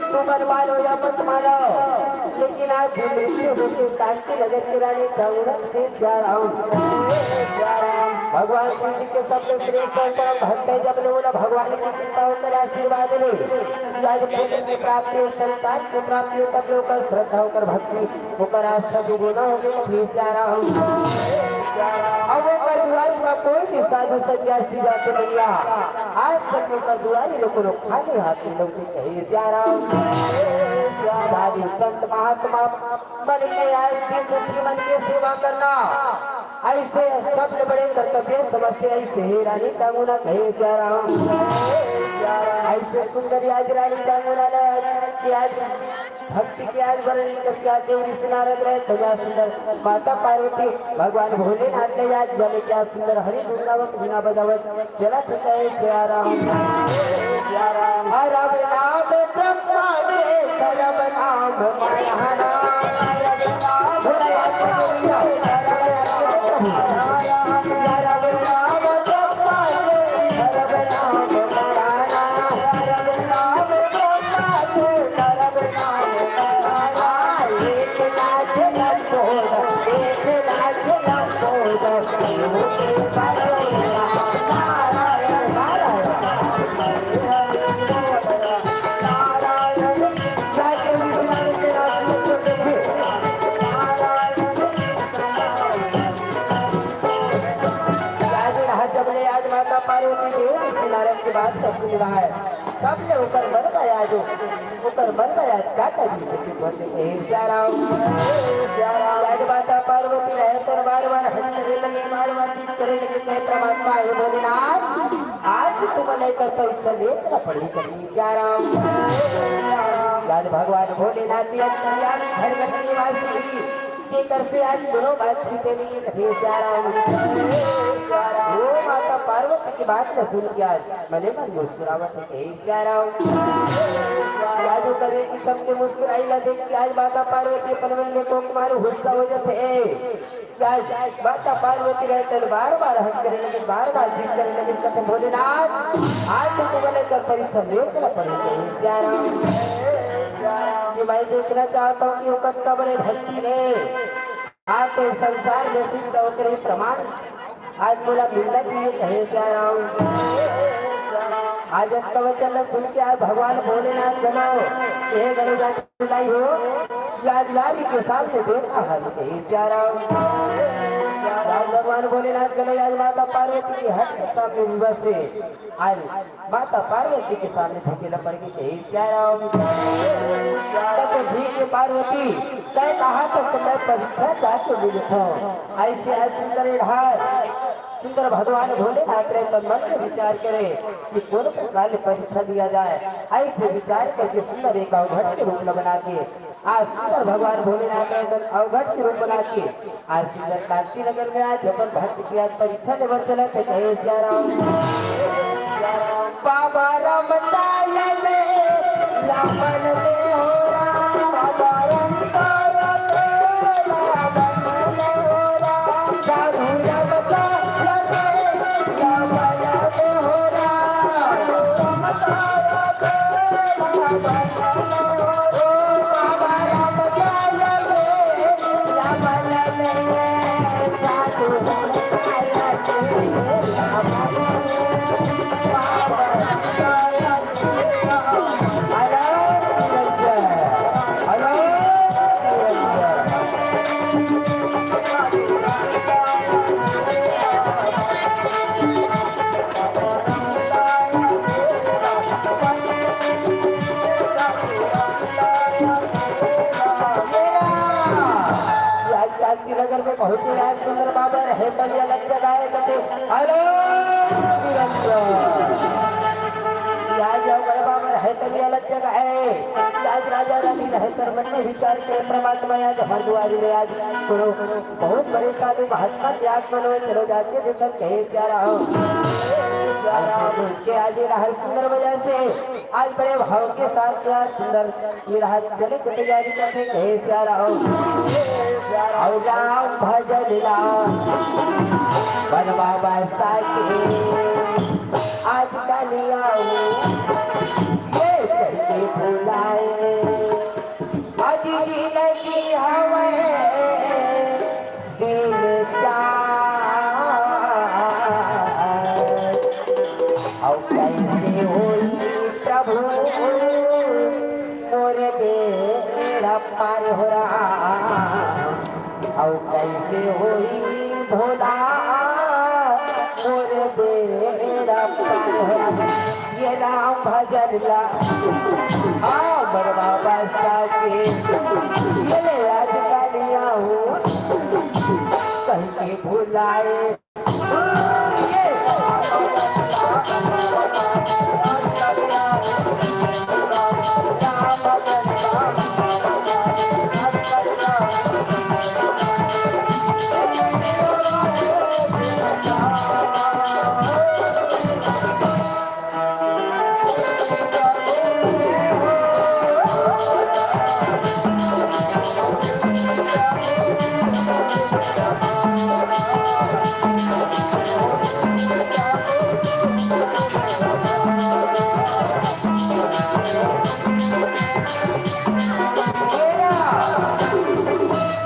तुम मन मानो या मत मानो, लेकिन आज भी मृत्यु होके कांची नगर की रानी दौड़त के सिया राम। भगवान शिव जी के सबसे श्रेष्ठ और परम भक्त है, जब ले बोला भगवान की कृपा होकर आशीर्वाद ले, आज पुत्र की प्राप्ति हो, संतान की प्राप्ति हो, सब लोग का श्रद्धा होकर भक्ति होकर आस्था दुगुना हो गई, कहे सिया राम। अब ओकर दुआरी में कोई भी साधु सन्यासी जाते भैया, आज तक ओकर दुआरी में कोनो खाली हाथ नहीं लौटे, कहे सिया राम। साधु संत महात्मा मन के आए, दीन दुखी मन के सेवा करना, ऐसे सबसे बड़े कर्तव्य समझते, ऐसे ही रानी टांगुना, कहे सिया राम। ऐसे सुंदर आज रानी टांगुना ने कि आज भक्ति के आज वर्णन करके आज देव ऋषि नारद रहे, तो क्या सुंदर माता पार्वती भगवान भोलेनाथ ने आज जले क्या सुंदर हरि धुन गावत, बीना बजावत चला सकता है सिया राम। हर नाम ब्रह्मा के सर्व नाम महाना। आज जब ले आज माता पार्वती देव के नारद के बात सब सुन रहा है, तब ले ओकर मन में आज, ओकर मन में आज का करी, लेकिन बोलते, "हे सिया राम, हे सिया राम।" आज माता पार्वती रहे तो बार बार हट करे लगे, बार बार जीत करे लगे, "हे परमात्मा, हे भोलेनाथ, आज भी तुम लेकर परीक्षा लेकर पड़ी कभी सिया राम।" आज भगवान भोलेनाथ जी अंतर्यामी घट घट निवासी के कर पे आज दोनों बात छूटे नहीं, कहे सिया राम। वो माता पार्वती की बात न सुन के आज मने मन मुस्कुरावत है, कहे सिया राम। आज वो करे कि सबके मुस्कुराई ला देख के आज माता पार्वती अपन मन में कोक मारू गुस्सा हो जाते है। आज माता पार्वती रहे तन बार बार हट करे लगे, बार बार जीत करे लगे, कहते, "भोलेनाथ, आज तो तुमने कर परीक्षा लेकर पड़ी, कहे सिया राम।" कि मैं देखना चाहता हूँ कि वो कतना बड़े भक्ति ने आज तो संसार में सिद्ध होकर ही प्रमाण आज मोला मिलना चाहिए, कहे सिया राम। आज इस कवचन में सुन के आज भगवान भोलेनाथ गलो, हे गलो जाके लाई हो, आज नारी के सामने देखा हाल, कहे सिया राम। आज भगवान भोलेनाथ गलो, आज माता पार्वती के हट के सामने विवश है। आज माता पार्वती के सामने झुकेला पड़ गई, कहे सिया राम। तब तो ठीक है पार्वती, तय कहा तो मैं परीक्षा जाके मिलत हूँ। ऐसे आज सुंदर ढाल सुंदर भगवान भोलेनाथ रे तन मन में विचार करे कि कौन प्रकार ले परीक्षा दिया जाए। ऐसे विचार करके सुंदर एक अवघट के रूप में बना के आज सुंदर भगवान भोलेनाथ रे तन अवघट के रूप बना के आज सुंदर कांति नगर में आज अपन भक्त की आज परीक्षा लेवर चला थे, कहे सिया राम। बाबा राम ताया में लावन में हो राम, बाबा राम ताया में लावन में हो राम, साधु राम ताया में लावन में हो राम, राम ताया में लावन में हो राम, बाबा राम ताया में लावन में, साधु राम ताया में लावन में। आज शांतिनगर में पहुंचे आज सुंदर बाबा रहे तब ये अलग जगह है कहते, "हेलो निरंजन।" आज जाओ बड़े बाबा रहे तब ये अलग जगह है। आज राजा रानी रहे तर मन में विचार करे, परमात्मा आज हमारे दुआरी में आज कोनो बहुत बड़े साधु महात्मा के आगमन होय, चलो जाके देखन कहे प्यारा हो। आज के आज ये रहल सुंदर वजह से आज बड़े भाव के साथ क्या सुंदर ये रहल चले के तैयारी करते कहे प्यारा हो। और राम भजन राम बनवा बसा के आज कलिया हो, ये कैसे भुलाए, आज जिंदगी हवे दिल चार। और कैसे होई प्रभु मोर बेड़ा पार हो रहा, अउ कैसे होई भोला मोर बेड़ा पार हो। ये राम भजन ला हमर बाबा साके, ये ले आज कलिया हो कहि के भुलाए।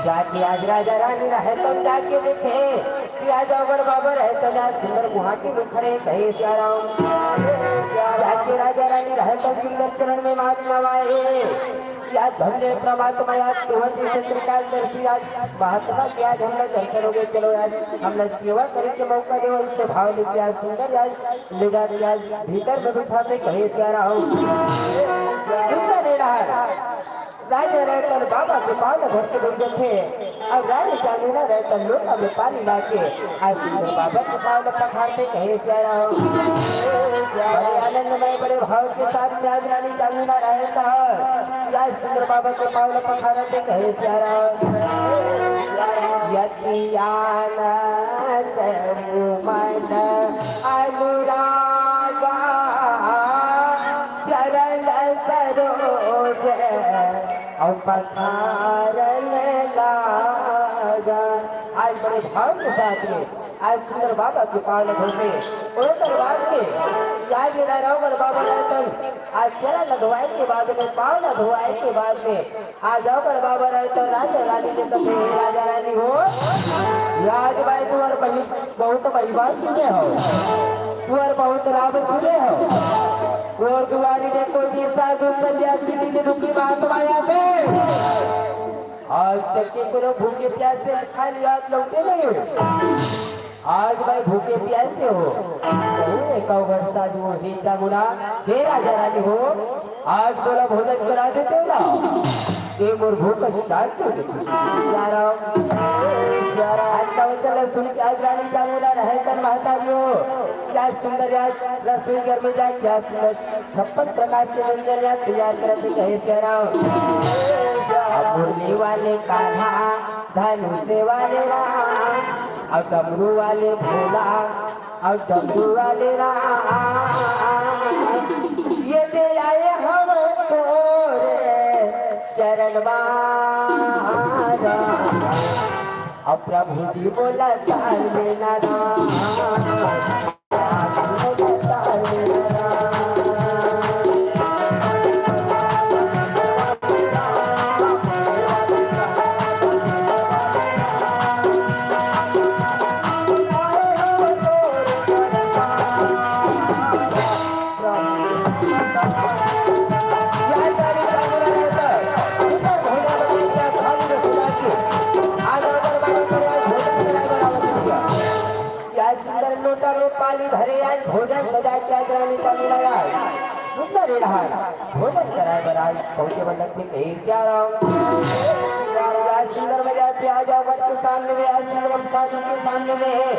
जाके आज राजा रानी रहे तब जाके देखे कि आज अगर बाबा रहे तो आज सुंदर गुवाहाटी में खड़े कहे सियाराम। जाके राजा रानी रहे तब सुंदर चरण में माथ नवाए कि आज धन्य परमात्मा, आज तुहर जैसे त्रिकालदर्शी आज महात्मा के आज हमला दर्शन हो गए। चलो आज हमला सेवा करे के मौका देवा, इसके भाव लेके आज सुंदर आज ले जाके आज भीतर में बिठाते कहे सियाराम। सुंदर रेढ़ा राजा रहे तन बाबा के पाँव ल धर के बइठ जथे, अउ रानी चांदना रहे तन लोटा में पानी लाके आज सुंदर बाबा के पाँव ल पखारथे कहे सियाराम। बड़े आनंदमय, बड़े भाव के साथ में आज रानी चांदना रहे तन आज सुंदर बाबा के पाँव ल पखारथे कहे सियाराम। यति आनंद मन अनुरागा चरण सरोज अउ पखारन लागा। आज बड़े भाव के साथ में आज सुंदर बाबा के पाँव ल धोके ओकर बाद के आज ये रावण बाबा रतन आज चरण लगवाए के बाद में, पाँव ल धोवाए के बाद में आज अउ बड़ बाबा रहे तो राजा रानी के संगे राजा रानी हो। आज भाई तुहर बही-, बहुत बहिबान सुने हो, तुहर बहुत राम सुने हो। और दुआरी में कोई भी साधु संन्यासी जी के दुखी बात माया से आज तक के कोनो भूखे प्यासे खाली हाथ लौटे नहीं हो। आज भाई भूखे प्यासे हो, कहूँ एक अवघड़ साधु हो, हे चामुंडा, हे राजा रानी हो, आज तोला भोजन करा देते हो ना, ये मोर भूख शांत हो जाती। सियाराम, सियाराम। आज का वचन सुन के आज रानी चामुंडा रहे तन महतारी हो, क्या सुंदर आज रसोई घर में जाए, क्या सुंदर छप्पन प्रकार के व्यंजन या तैयार करके कहे सियाराम। अब मुरली वाले कान्हा, धनुष वाले राम, अब डमरू वाले भोला, अब डमरू वाले राम, ये दे आए हम तोरे चरण बारा। अब प्रभु जी बोला ताल में ना राम। आज सुंदर लोटा में पानी भरे, आज भोजन सजा के आज रानी का मिला आए। सुंदर रहा, भोजन कराए बर आज पहुंचे बल्लभ सिंह कहे सियाराम। आज सुंदर बजा के आ जाओ बट के सामने में, आज सुंदर साधु के सामने में है।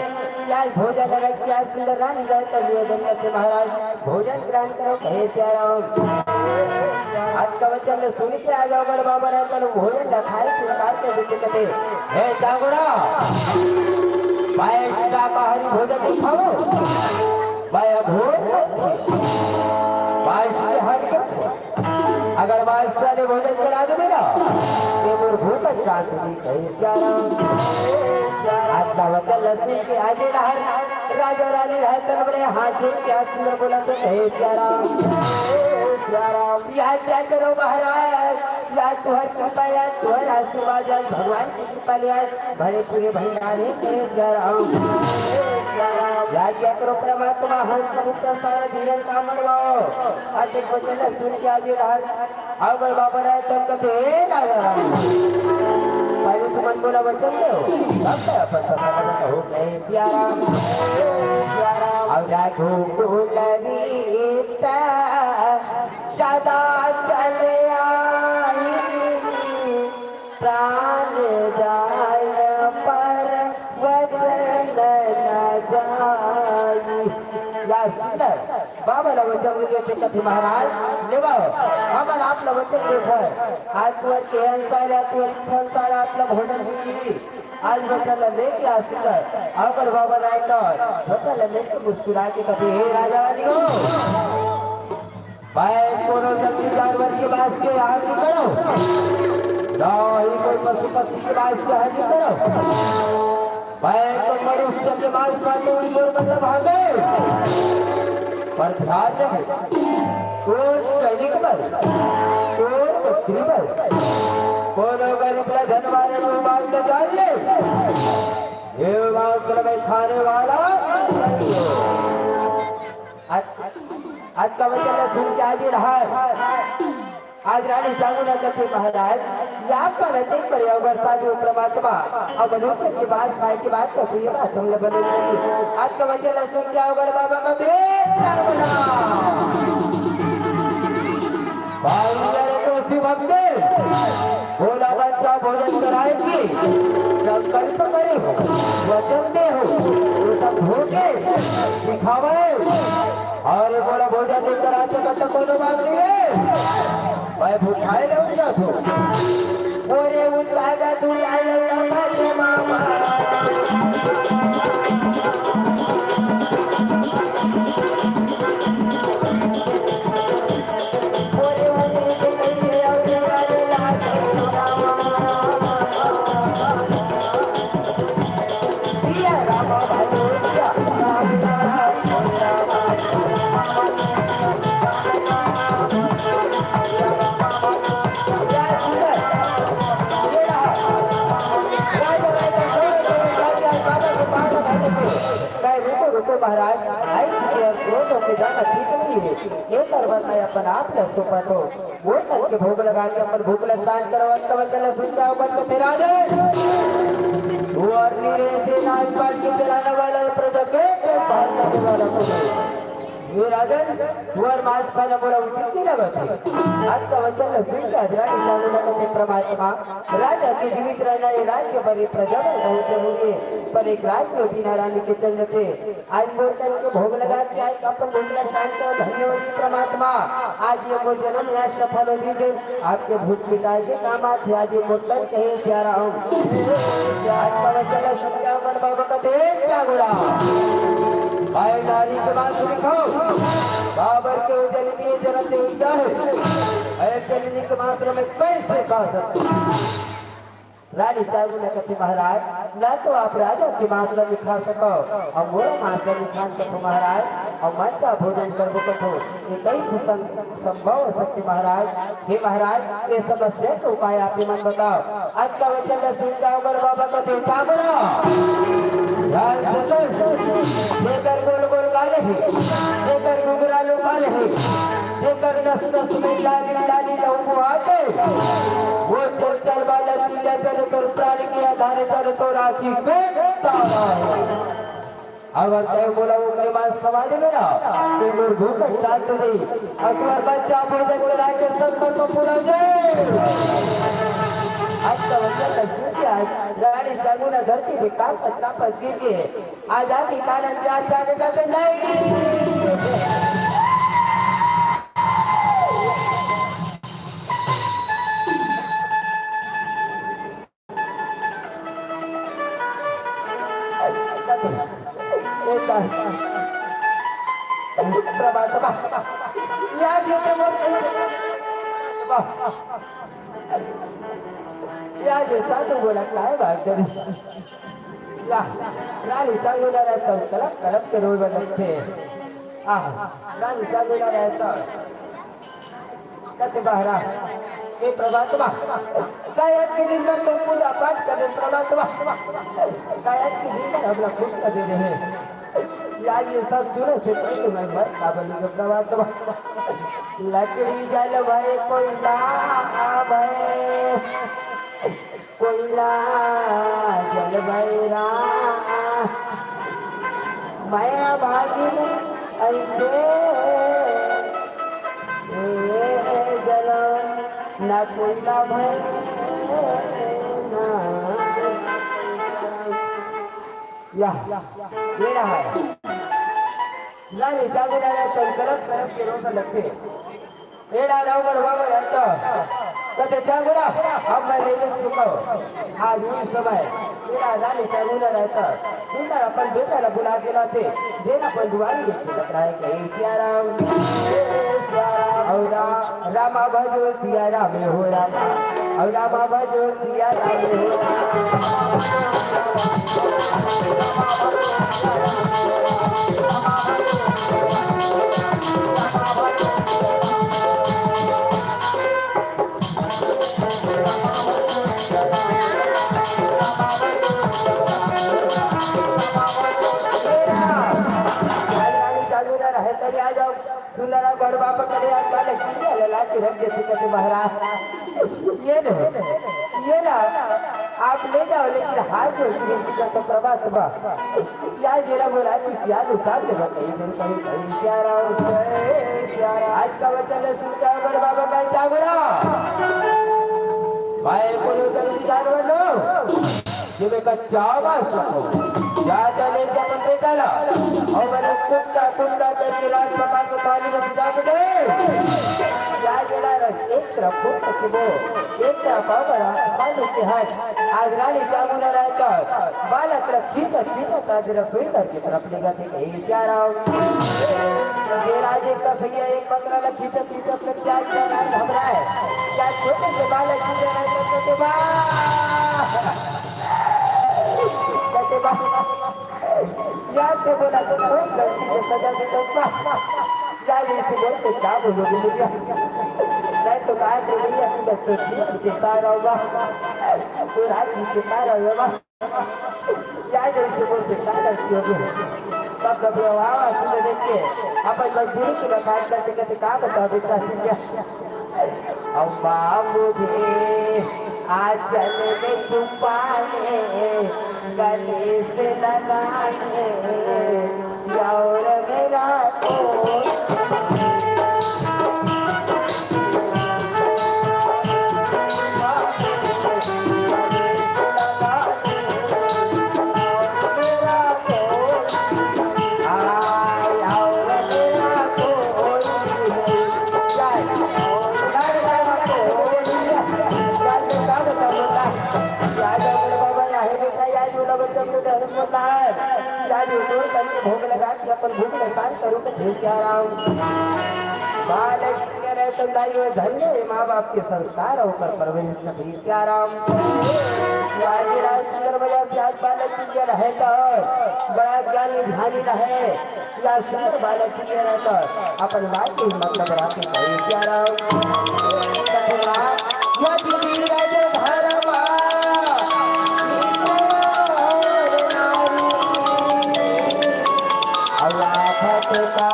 आज भोजन लगा के आज सुंदर रानी जाए तो निवेदन करते महाराज भोजन ग्रहण करो कहे सियाराम। आज का वचन ल सुन के आज अवगढ़ बाबा रायतन भोजन ल खाए के इनकार कर देथे, कथे, "हे चांगुड़ा, मैं शाकाहारी भोजन नइ खावंव, मैं अघोर खाथंव, मांसाहारी खाथंव। अगर मांसाहारी भोजन करा देबे ना, त मोर भूख शांत नइ होही।" कहे सियाराम। आज का वचन ल सुन के आज डहर राजा रानी रायतन बड़े हाथ जोड़ के हाथ सुंदर बोलथे, कहे सियाराम। या क्या करो महाराज, या तुहर कृपा, या तुहर आशीर्वाद, या भगवान की कृपा ले आए, भरे पूरे भंडारे के जराऊ। या क्या करो परमात्मा, हम कबूतर सारा धीरज का मनवाओ। आज एक वचन सुन के आज रहा, अवगढ़ बाबा रायतन कथे, "हे राजा राम, पहले तुमन मोला वचन दो, तब मैं अपन पता कहो।" कहे सियाराम। और राघो को लगी सदा चले आई, प्राण जाय पर वचन न जाई। या सुंदर बाबा ला वचन दे के कथे महाराज, लेवा, हमन आप ला वचन देथन, आज तुहर के अनुसार या तुहर इच्छा अनुसार आप ला भोजन मिली। आज वचन ला लेके आ सुंदर, अवगढ़ बाबा रायतन वचन ला लेके मुस्कुरा के कथे, "हे राजा रानी हो, मैं कोनो जंगली जानवर के मांस के आहार नइ करंव, ना ही कोई पशु पक्षी के मांस के आहार नइ करंव। मैं तो मनुष्य के मांस खाथंव, मोर मतलब हवे।" पर ध्यान रहे, कोन सैनिक बर, कोन मंत्री बर, कोनो गरीब ला धन मारे, वो बात ला जान ले। ये मांस मैं खाने वाला नहीं हूँ। आज, आज का वचन ला सुन के आज डहर, आज रानी चांगुड़ा कथे महाराज, या पर देख पड़े अवगढ़ साधु परमात्मा, अब मनुष्य के मांस खाए के बाद तो प्रिय बात हम लोग बने रहेंगे। आज का वचन ला सुन के अवगढ़ बाबा कथे, "हे चांगुड़ा, भाई लड़को शिवम दे, भोला बच्चा भोजन कराए के संकल्प करे हो, वचन दे हो, वो सब होके दिखावे।" अरे मोला भोजन नइ करा सकत त कोनो बात नइ हे, मैं भुखाए रहूं जाथंव। ओरे उतारा तू लाल लंबा के मामा। ओरे उतारा तू लाल लंबा के मामा। रुको, रुको महाराज, आई क्रोध होके जाना ठीक नहीं है। ये करवन मैं अपन आप ल सौंपत हूँ। वो करके भोग लगा के अपन भूख ला शांत करवा, तब चला सुन जाओ, मन को तेरा दे। तू और नीरे से नाच पाट के चलाने वाला है, प्रजा के, के पार करने वाला को नहीं। ये राजन, तू और मांस खाना बड़ा उचित नहीं लगा था। आज का वचन ला सुन के अजरानी कानून करते परमात्मा, राजा के जीवित रहना, ये राज्य पर, ये प्रजा पर बहुत जरूरी है। पर एक राज में बिना रानी के चल जाते, आज मोर तन के भोग लगा के आज अपन भोग ला शांत करो, धन्य हो जी परमात्मा। आज ये मोर जन्म यहाँ सफल हो जी, आपके भूत मिटाए के काम आज, आज ये मोर तन कहे प्यारा हूँ। आज पवन चला सुनिया मन बाबा का देख क्या गुड़ा। भाई नारी के बात सुनी खाओ, बाबर के उजल के जन्म दे है। अरे जननी के मात्र में कैसे खा सकते? रानी चांगुड़ा कथे महाराज, ना तो आप राजा के मांस ला नइ खा सकव, अउ मोर मांस ला नइ खा सकव महाराज, अउ मैं का भोजन करबो कथो, ये कइसे सं-, संभव हो सकथे महाराज? हे महाराज, ये समस्या के उपाय आप ही मन बताओ। आज का वचन ला सुन के अवगढ़ बाबा का देवता बड़ा। ध्यान से सुन, जेकर गोल गोल गाल हे, जेकर घुघरा लो गाल हे, जेकर नस नस में लाली लाली लहू आके, वो चल चल वाला पीला चल कर प्राण के आधार पर तो राखी पे तारा है। अगर तय बोला वो के बाद समाज में ना, तो मोर भूख शांत नहीं। अकबर बच्चा भोजन करा के सब पर तो पूरा जाए। आज का वचन लक्ष्मी की आज रानी चांगुड़ा धरती पे कांपत कांपत गिर गए। आजादी का आनंद आज जाने का तो नहीं। प्रभात बा। या जी के मोर कहीं वाह। या जी साधु बोला काय बात करी। या रानी साधु ना रहता कलप कलप के रोए लगथे। आह, रानी साधु ना रहता। कते बहरा, हे प्रभातवा, गायत्री दिन में तो पूजा पाठ करे प्रभातवा, गायत्री दिन में हमला खुश कर दे रहे। या ये सब सुनो से पहले मैं मर का बोलूंगा प्रभातवा। लकड़ी जल भय कोयला भय, कोयला जल भय रा, मैं भागी ऐसे ए जल न कोयला भय ना। या, ये रहा है। नहीं, जागो ना, तो गलत, गलत के रोक लगते। ए राजा, ओ बड़वा, मैं हटता। तो देखा गुड़ा, अब मैं लेने चुका हूँ। आज उस समय मेरा रानी का रूना रहता। सुंदर अपन बेटा ला बुला के लाते। देना अपन दुआरी में लग रहा है कहीं सिया राम। और रा-, रामा भजो सिया राम हो राम। और रामा भजो सिया राम हो राम। रानी चालू ना रहे, तभी आ जाओ। सुंदरा गढ़ बाबा करे आज वाले किया लला के रख देते कहते महाराज। ये नहीं, ये ना, आप ले जाओ, लेकिन हाथ जोड़ के विनती करता प्रभात बा। या जेरा बोला कि सियाद उतार दे, कहीं दिन कहीं कहीं प्यारा हो, प्यारा। आज का वचन है, सुनता है बड़े बाबा का इतना बड़ा। भाई, बोलो, जल्दी जानवर लो। ये मैं कच्चा आवाज सुनो। जा, जा, ले जा अपन बेटा ला। और मैंने कुत्ता, कुत्ता करके रात पका के पानी में भिजा के दे। या जेरा रस, एक तरफ फूट के वो, एक तरफ बाबा, पानी के हाथ। आज रानी जागू ना रहता, बालक रखी तो ठीक है, ताज रसोई घर की तरफ ले जाते कहीं जा रहा हूँ। ये राजे का भैया एक पकड़ा लगी तो तीन सौ प्याज का राज घबराए। क्या छोटे से बालक की जगह करते थे, वाह! करते वाह! यार से बोला तो खूब गलती से सजा दे तो वाह! यार इसे बोल के क्या बोलोगे भैया? मैं तो कहा कि भैया तुम बच्चों की चिंता रहोगा। तो रात की चिंता रहोगा। क्या जैसे बोलते, क्या गलती हो गई? तब घबरावा सुन देख के अपन मजबूरी की बखान करते करते कहा बताओ बेटा, क्या? अम्मा मुझे आंचल में छुपा ले, गले से लगा ले, और मेरा तो भोग लगा के अपन भूख निशान करूँ तो भेज क्या रहा हूँ। बालक करे तो दाई वो धन्य है, माँ बाप के संस्कार होकर परवरिश कभी क्या राम। राजीराज सुंदर बजा प्याज बालक की ये रहे तो बड़ा ज्ञानी ध्यानी रहे। या सुंदर बालक की ये रहे तो अपन बात की मतलब राखी कही क्या राम। या दीदी राजे धर्मा अल्लाह का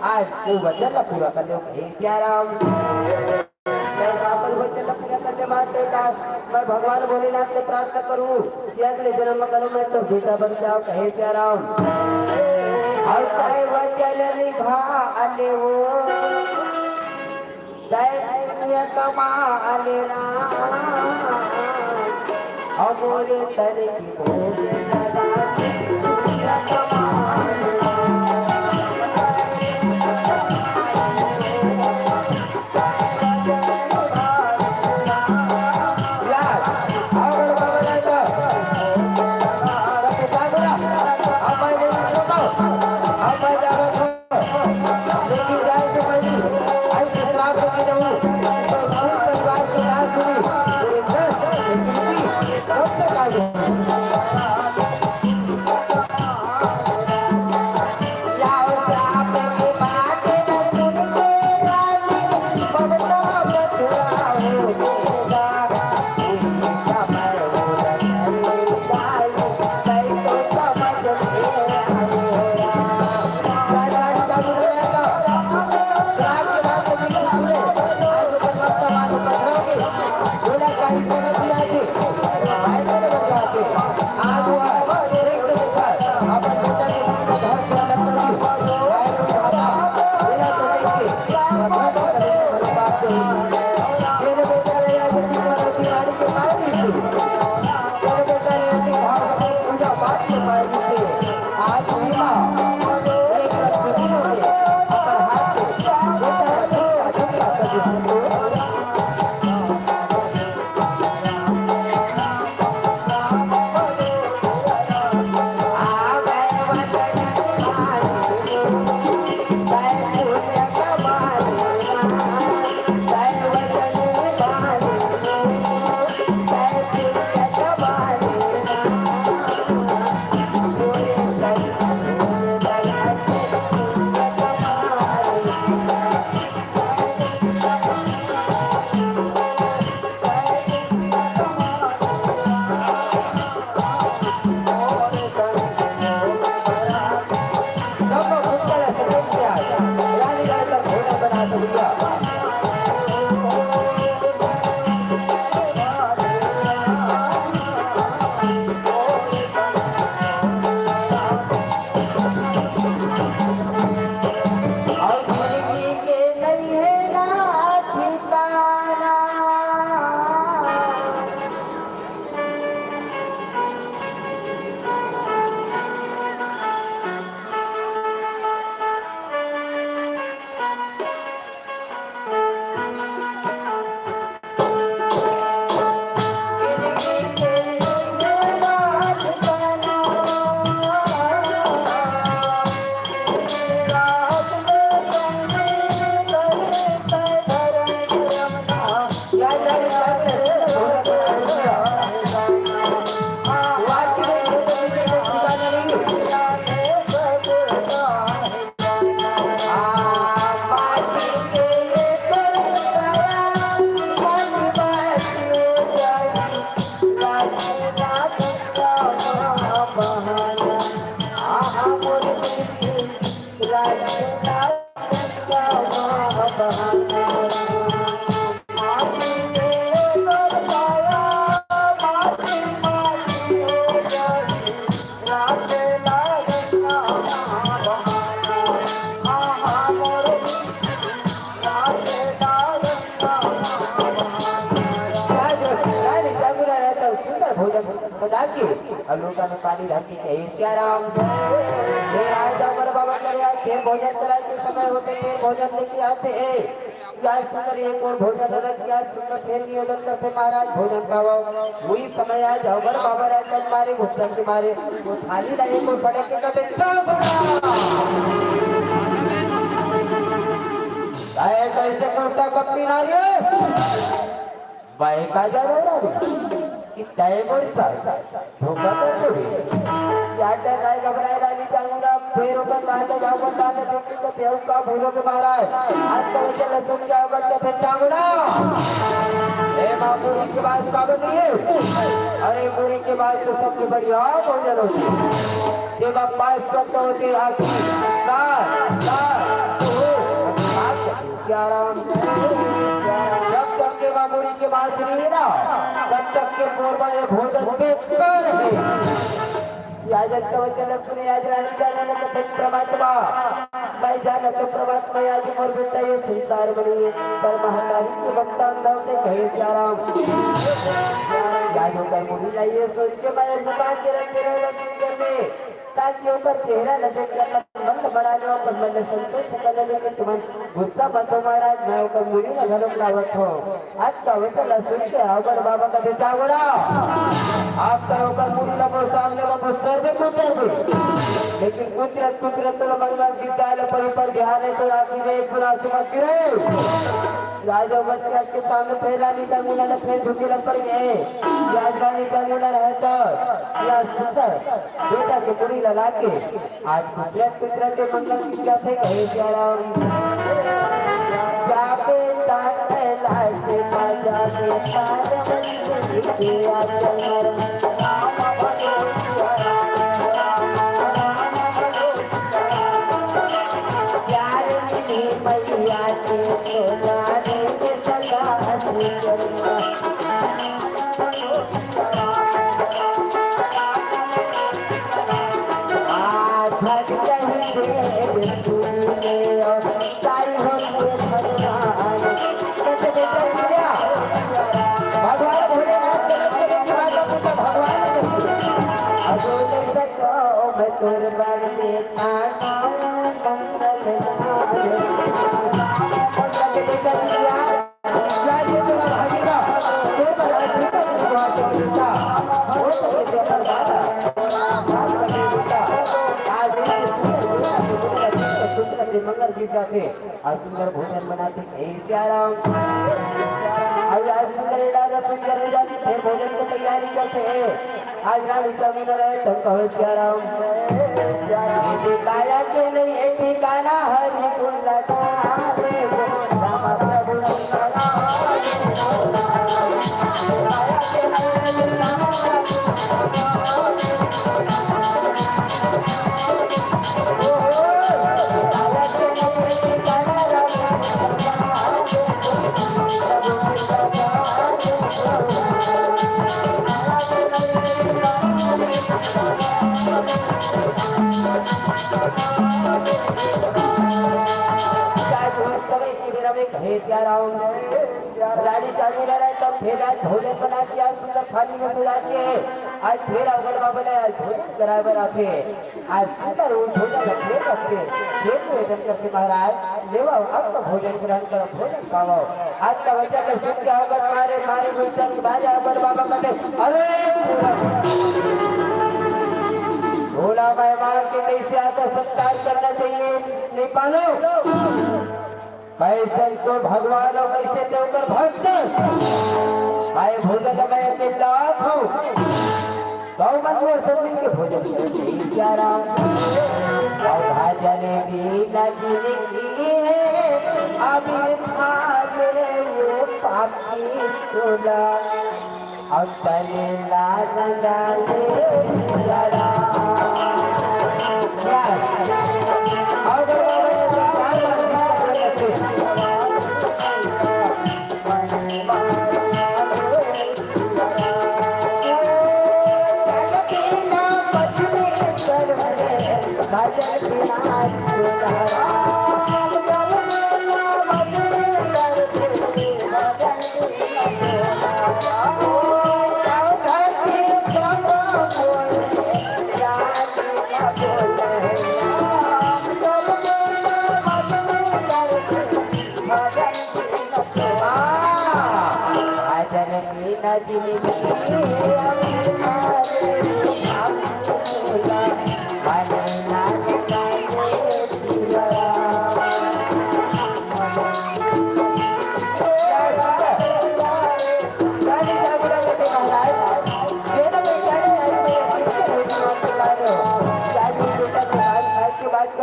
आज वो वचन ला पूरा कर दो, हे प्यारा। मैं अपन वचन ला पूरा करने वास्ते का मैं भगवान भोलेनाथ से प्रार्थना करूं कि अगले जन्म में करो मैं तो बेटा बन जाओ, कहे प्यारा। और चाहे वचन निभा ले वो दैन्य कमाल राम, अमर तन की भोग लगा। भोजन बना के अउ लोटा में पानी रख के कहे, "सियाराम।" फिर आज जाओ बड़े बाबा करे, आज फिर भोजन कराए के समय होते, फिर भोजन लेके आते हैं। आज सुंदर एक ओर भोजन अलग किया, सुंदर फिर निवेदन करते, "महाराज भोजन पावो।" वही समय आज जाओ बड़े बाबा राजन मारे, गुस्सा के मारे, वो थाली ला एक ओर पटक के कहते, "चल बड़ा।" अरे कैसे कुर्ता कपड़ी ना रे? मैं का जानो रे? कि तय मोर का धोखा कर दे। या तो नहीं घबराए रानी चांगुड़ा, फिर ओकर काटे जाओ बता दे, देखी तो देव का भूलो के महाराज। आज तो उसे लसुन क्या बच्चा थे चांगुड़ा। ए माँ बूढ़ी की बात का बनी है? अरे बूढ़ी की बात तो सबसे बढ़िया भोजन होती है। जब आप पास करते होते आदमी का, का, तो क्या राम? जब तक के मामूली के बात नहीं है ना, तब तक के मोर में एक भोजन बेकार है। या जब तक जनकपुर आज रानी जाने न कथन प्रमात्मा, मैं जान तो प्रमात्मा आज मोर बेटा ये संसार बनी, पर महाकाली के भक्ता अंदर से कहे क्या राम? या जो कर मुड़ी लाइए सोच के मैं दुकान के रंग के रंग के में ताकि ओकर चेहरा ल देख के अपन मन ल बना लो, अपन मन ल संतुष्ट कर लो। लेकिन तुमन गुस्सा मत हो महाराज, मैं ओकर मुड़ी ल घलोक लावत हो। आज कविता ल सुन के अवगढ़ बाबा का बेटा गोड़ा, आप तो ओकर मुड़ी ल मोर सामने में कुछ कर दे, कुछ कर दे। लेकिन कुछ रत, कुछ रत तो भगवान विद्या ल पर ऊपर ध्यान है तो राखी दे, एक गुना सुमत गिरे। राजा बच्चा के सामने फेर रानी का मुना ने फेर झुकी लपड़ गए। राजधानी का मुना रहता या सुंदर बेटा के कुड़ी लगा के आज कुदरत कुदरत के मंगल की क्या थे कहे सिया राम। क्या बेटा कैलाश राजा के पार्वती के आचरण। प्यार मिली मैया के तो नारी के सदा आशीर्वाद। आज मंगल गीत गाथे, आज सुंदर भोजन बनाथे, हे प्यारा। अउ आज सुंदर डाला सुंदर हो जाथे, फिर भोजन के तैयारी करथे। आज राम इतना सुंदर है, तुम कहो प्यारा। ये काया के नहीं, ये ठिकाना हरि गुण लगा। रानी चालू रहा है, तब फिर आज भोजन बना के आज सुंदर थाली में सजा के आज फिर अवगढ़ बाबा ने आज भोजन कराए बर आथे। आज सुंदर वो भोजन रखे रखे, फिर निवेदन करथे महाराज, लेवा अब तो भोजन ग्रहण करो, भोजन पावो। आज का बच्चा जब सुन के अवगढ़ मारे, मारे भोजन बाजा अवगढ़ बाबा कहते, अरे भोला मेहमान के कैसे आदर सत्कार करना चाहिए, नहीं पालो। कैसन तो भगवान अउ कैसे ते ओकर भक्त। मैं भोजन मैं अकेला हूँ। गौ मन मोर सब मिलके भोजन करते हैं, प्यारा। और भजन बिना जिंदगी है, अभी खा ले वो पापी चोला। अब तले लाज डाले जरा। अब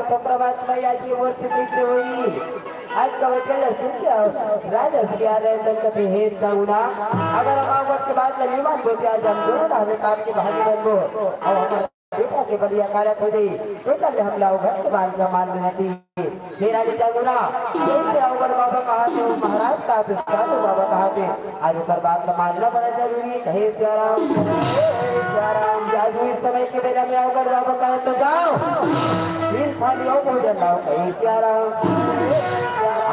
सुप्रभात मैया जी ओर से कैसे होई? आज का वचन सुन के राजा श्री आनंद कथे, हे सौना, अगर हम आवत के बाद ल निमान बोते आज हम दोनों हमें काम के भागी बनबो। अब हमारे बेटा के बलिया कारत हो जाई, बेटा ले हम लाओ घर के बाल का मान रहती। हे रानी जागुना, कैसे अवगढ़ बाबा कहा थे, महाराज का आशीर्वाद बाबा कहा थे, आज ओकर बात ल मानना बड़ा जरूरी है। हे सियाराम, हे सियाराम, आज इस समय के बेरा में अवगढ़ बाबा कहे तो जाओ, फिर खाली आओ, भोजन लाओ, हे सियाराम।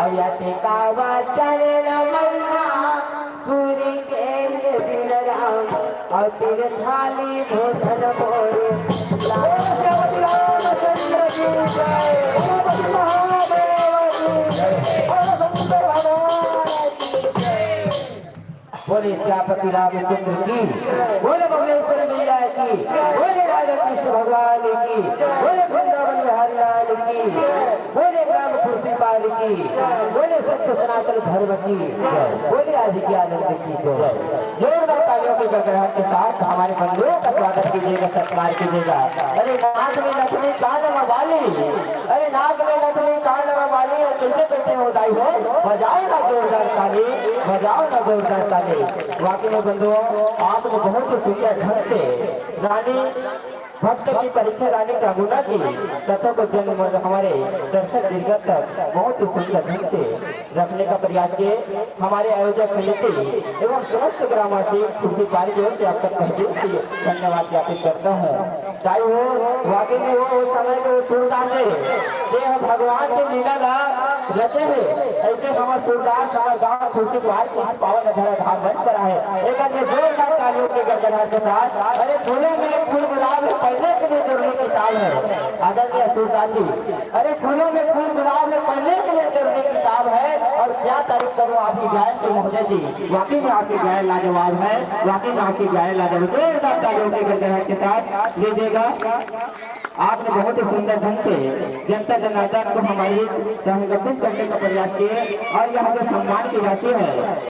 अउ या ते कावा चले न मन्ना, पूरी के ये दिन राम, अउ तीर थाली भोजन मोरे। राम रामचंद्र की जय, गणपति महादेव की जय, और शंकर भगवान की जय। बोले सियापति रामचंद्र की, बोले बगलेश्वर मैया की, बोले राधा कृष्ण भगवान की, बोले वृंदावन बिहारी लाल की, बोले ग्राम खुर्सीपार की, बोले सत्य सनातन धर्म की, बोले आदि के आनंद की जय। जोरदार तालियों की गड़गड़ाहट के साथ हमारे बंधुओं का स्वागत कीजिएगा, सत्कार कीजिएगा। अरे नाक में नथनी कान में बाली, अरे नाक में नथनी कान में बाली, और कैसे बैठे हो दाई हो? बजाओ ना जोरदार ताली, बजाओ ना जोरदार ताली। वाकई में बंधुओं, आपने बहुत ही सुंदर ढंग से रानी भक्त की परीक्षा रानी जागुना की कथा को जन्म हमारे दर्शक दीर्घ तक बहुत ही सुंदर ढंग से रखने का प्रयास किए। हमारे आयोजक समिति एवं समस्त ग्रामवासी खुर्सीपार की ओर से आप सबका दिल से धन्यवाद ज्ञापित करता हूँ। ताई हो, वाकई में वो, वो समय के वो सूरदास है, ये हम भगवान के लीला ला रहते हैं। ऐसे हमर सूरदास, हमर गांव खुर्सी कुहार के पावन धरा धाम बन पड़ा है। एक बार ये जोरदार तालियों के गड़गड़ाहट के साथ, अरे फूलों में फूल गुलाब है, पढ़ने के लिए जरूरी किताब है। आदरणीय सूरदास जी, अरे फूलों में फूल गुलाब है, पढ़ने के लिए जरूरी किताब है। और क्या तारीफ करूं आपकी गायन की महोदय जी, वाकई में आपकी गायन लाजवाब है, वाकई में आपकी गायन लाजवाब। जोरदार तालियों के गड़गड़ाहट के साथ लीजिएगा। आपने बहुत ही सुंदर ढंग से जनता जनार्दन को हमारी संगठित करने का प्रयास किए और यह जो सम्मान की राशि है,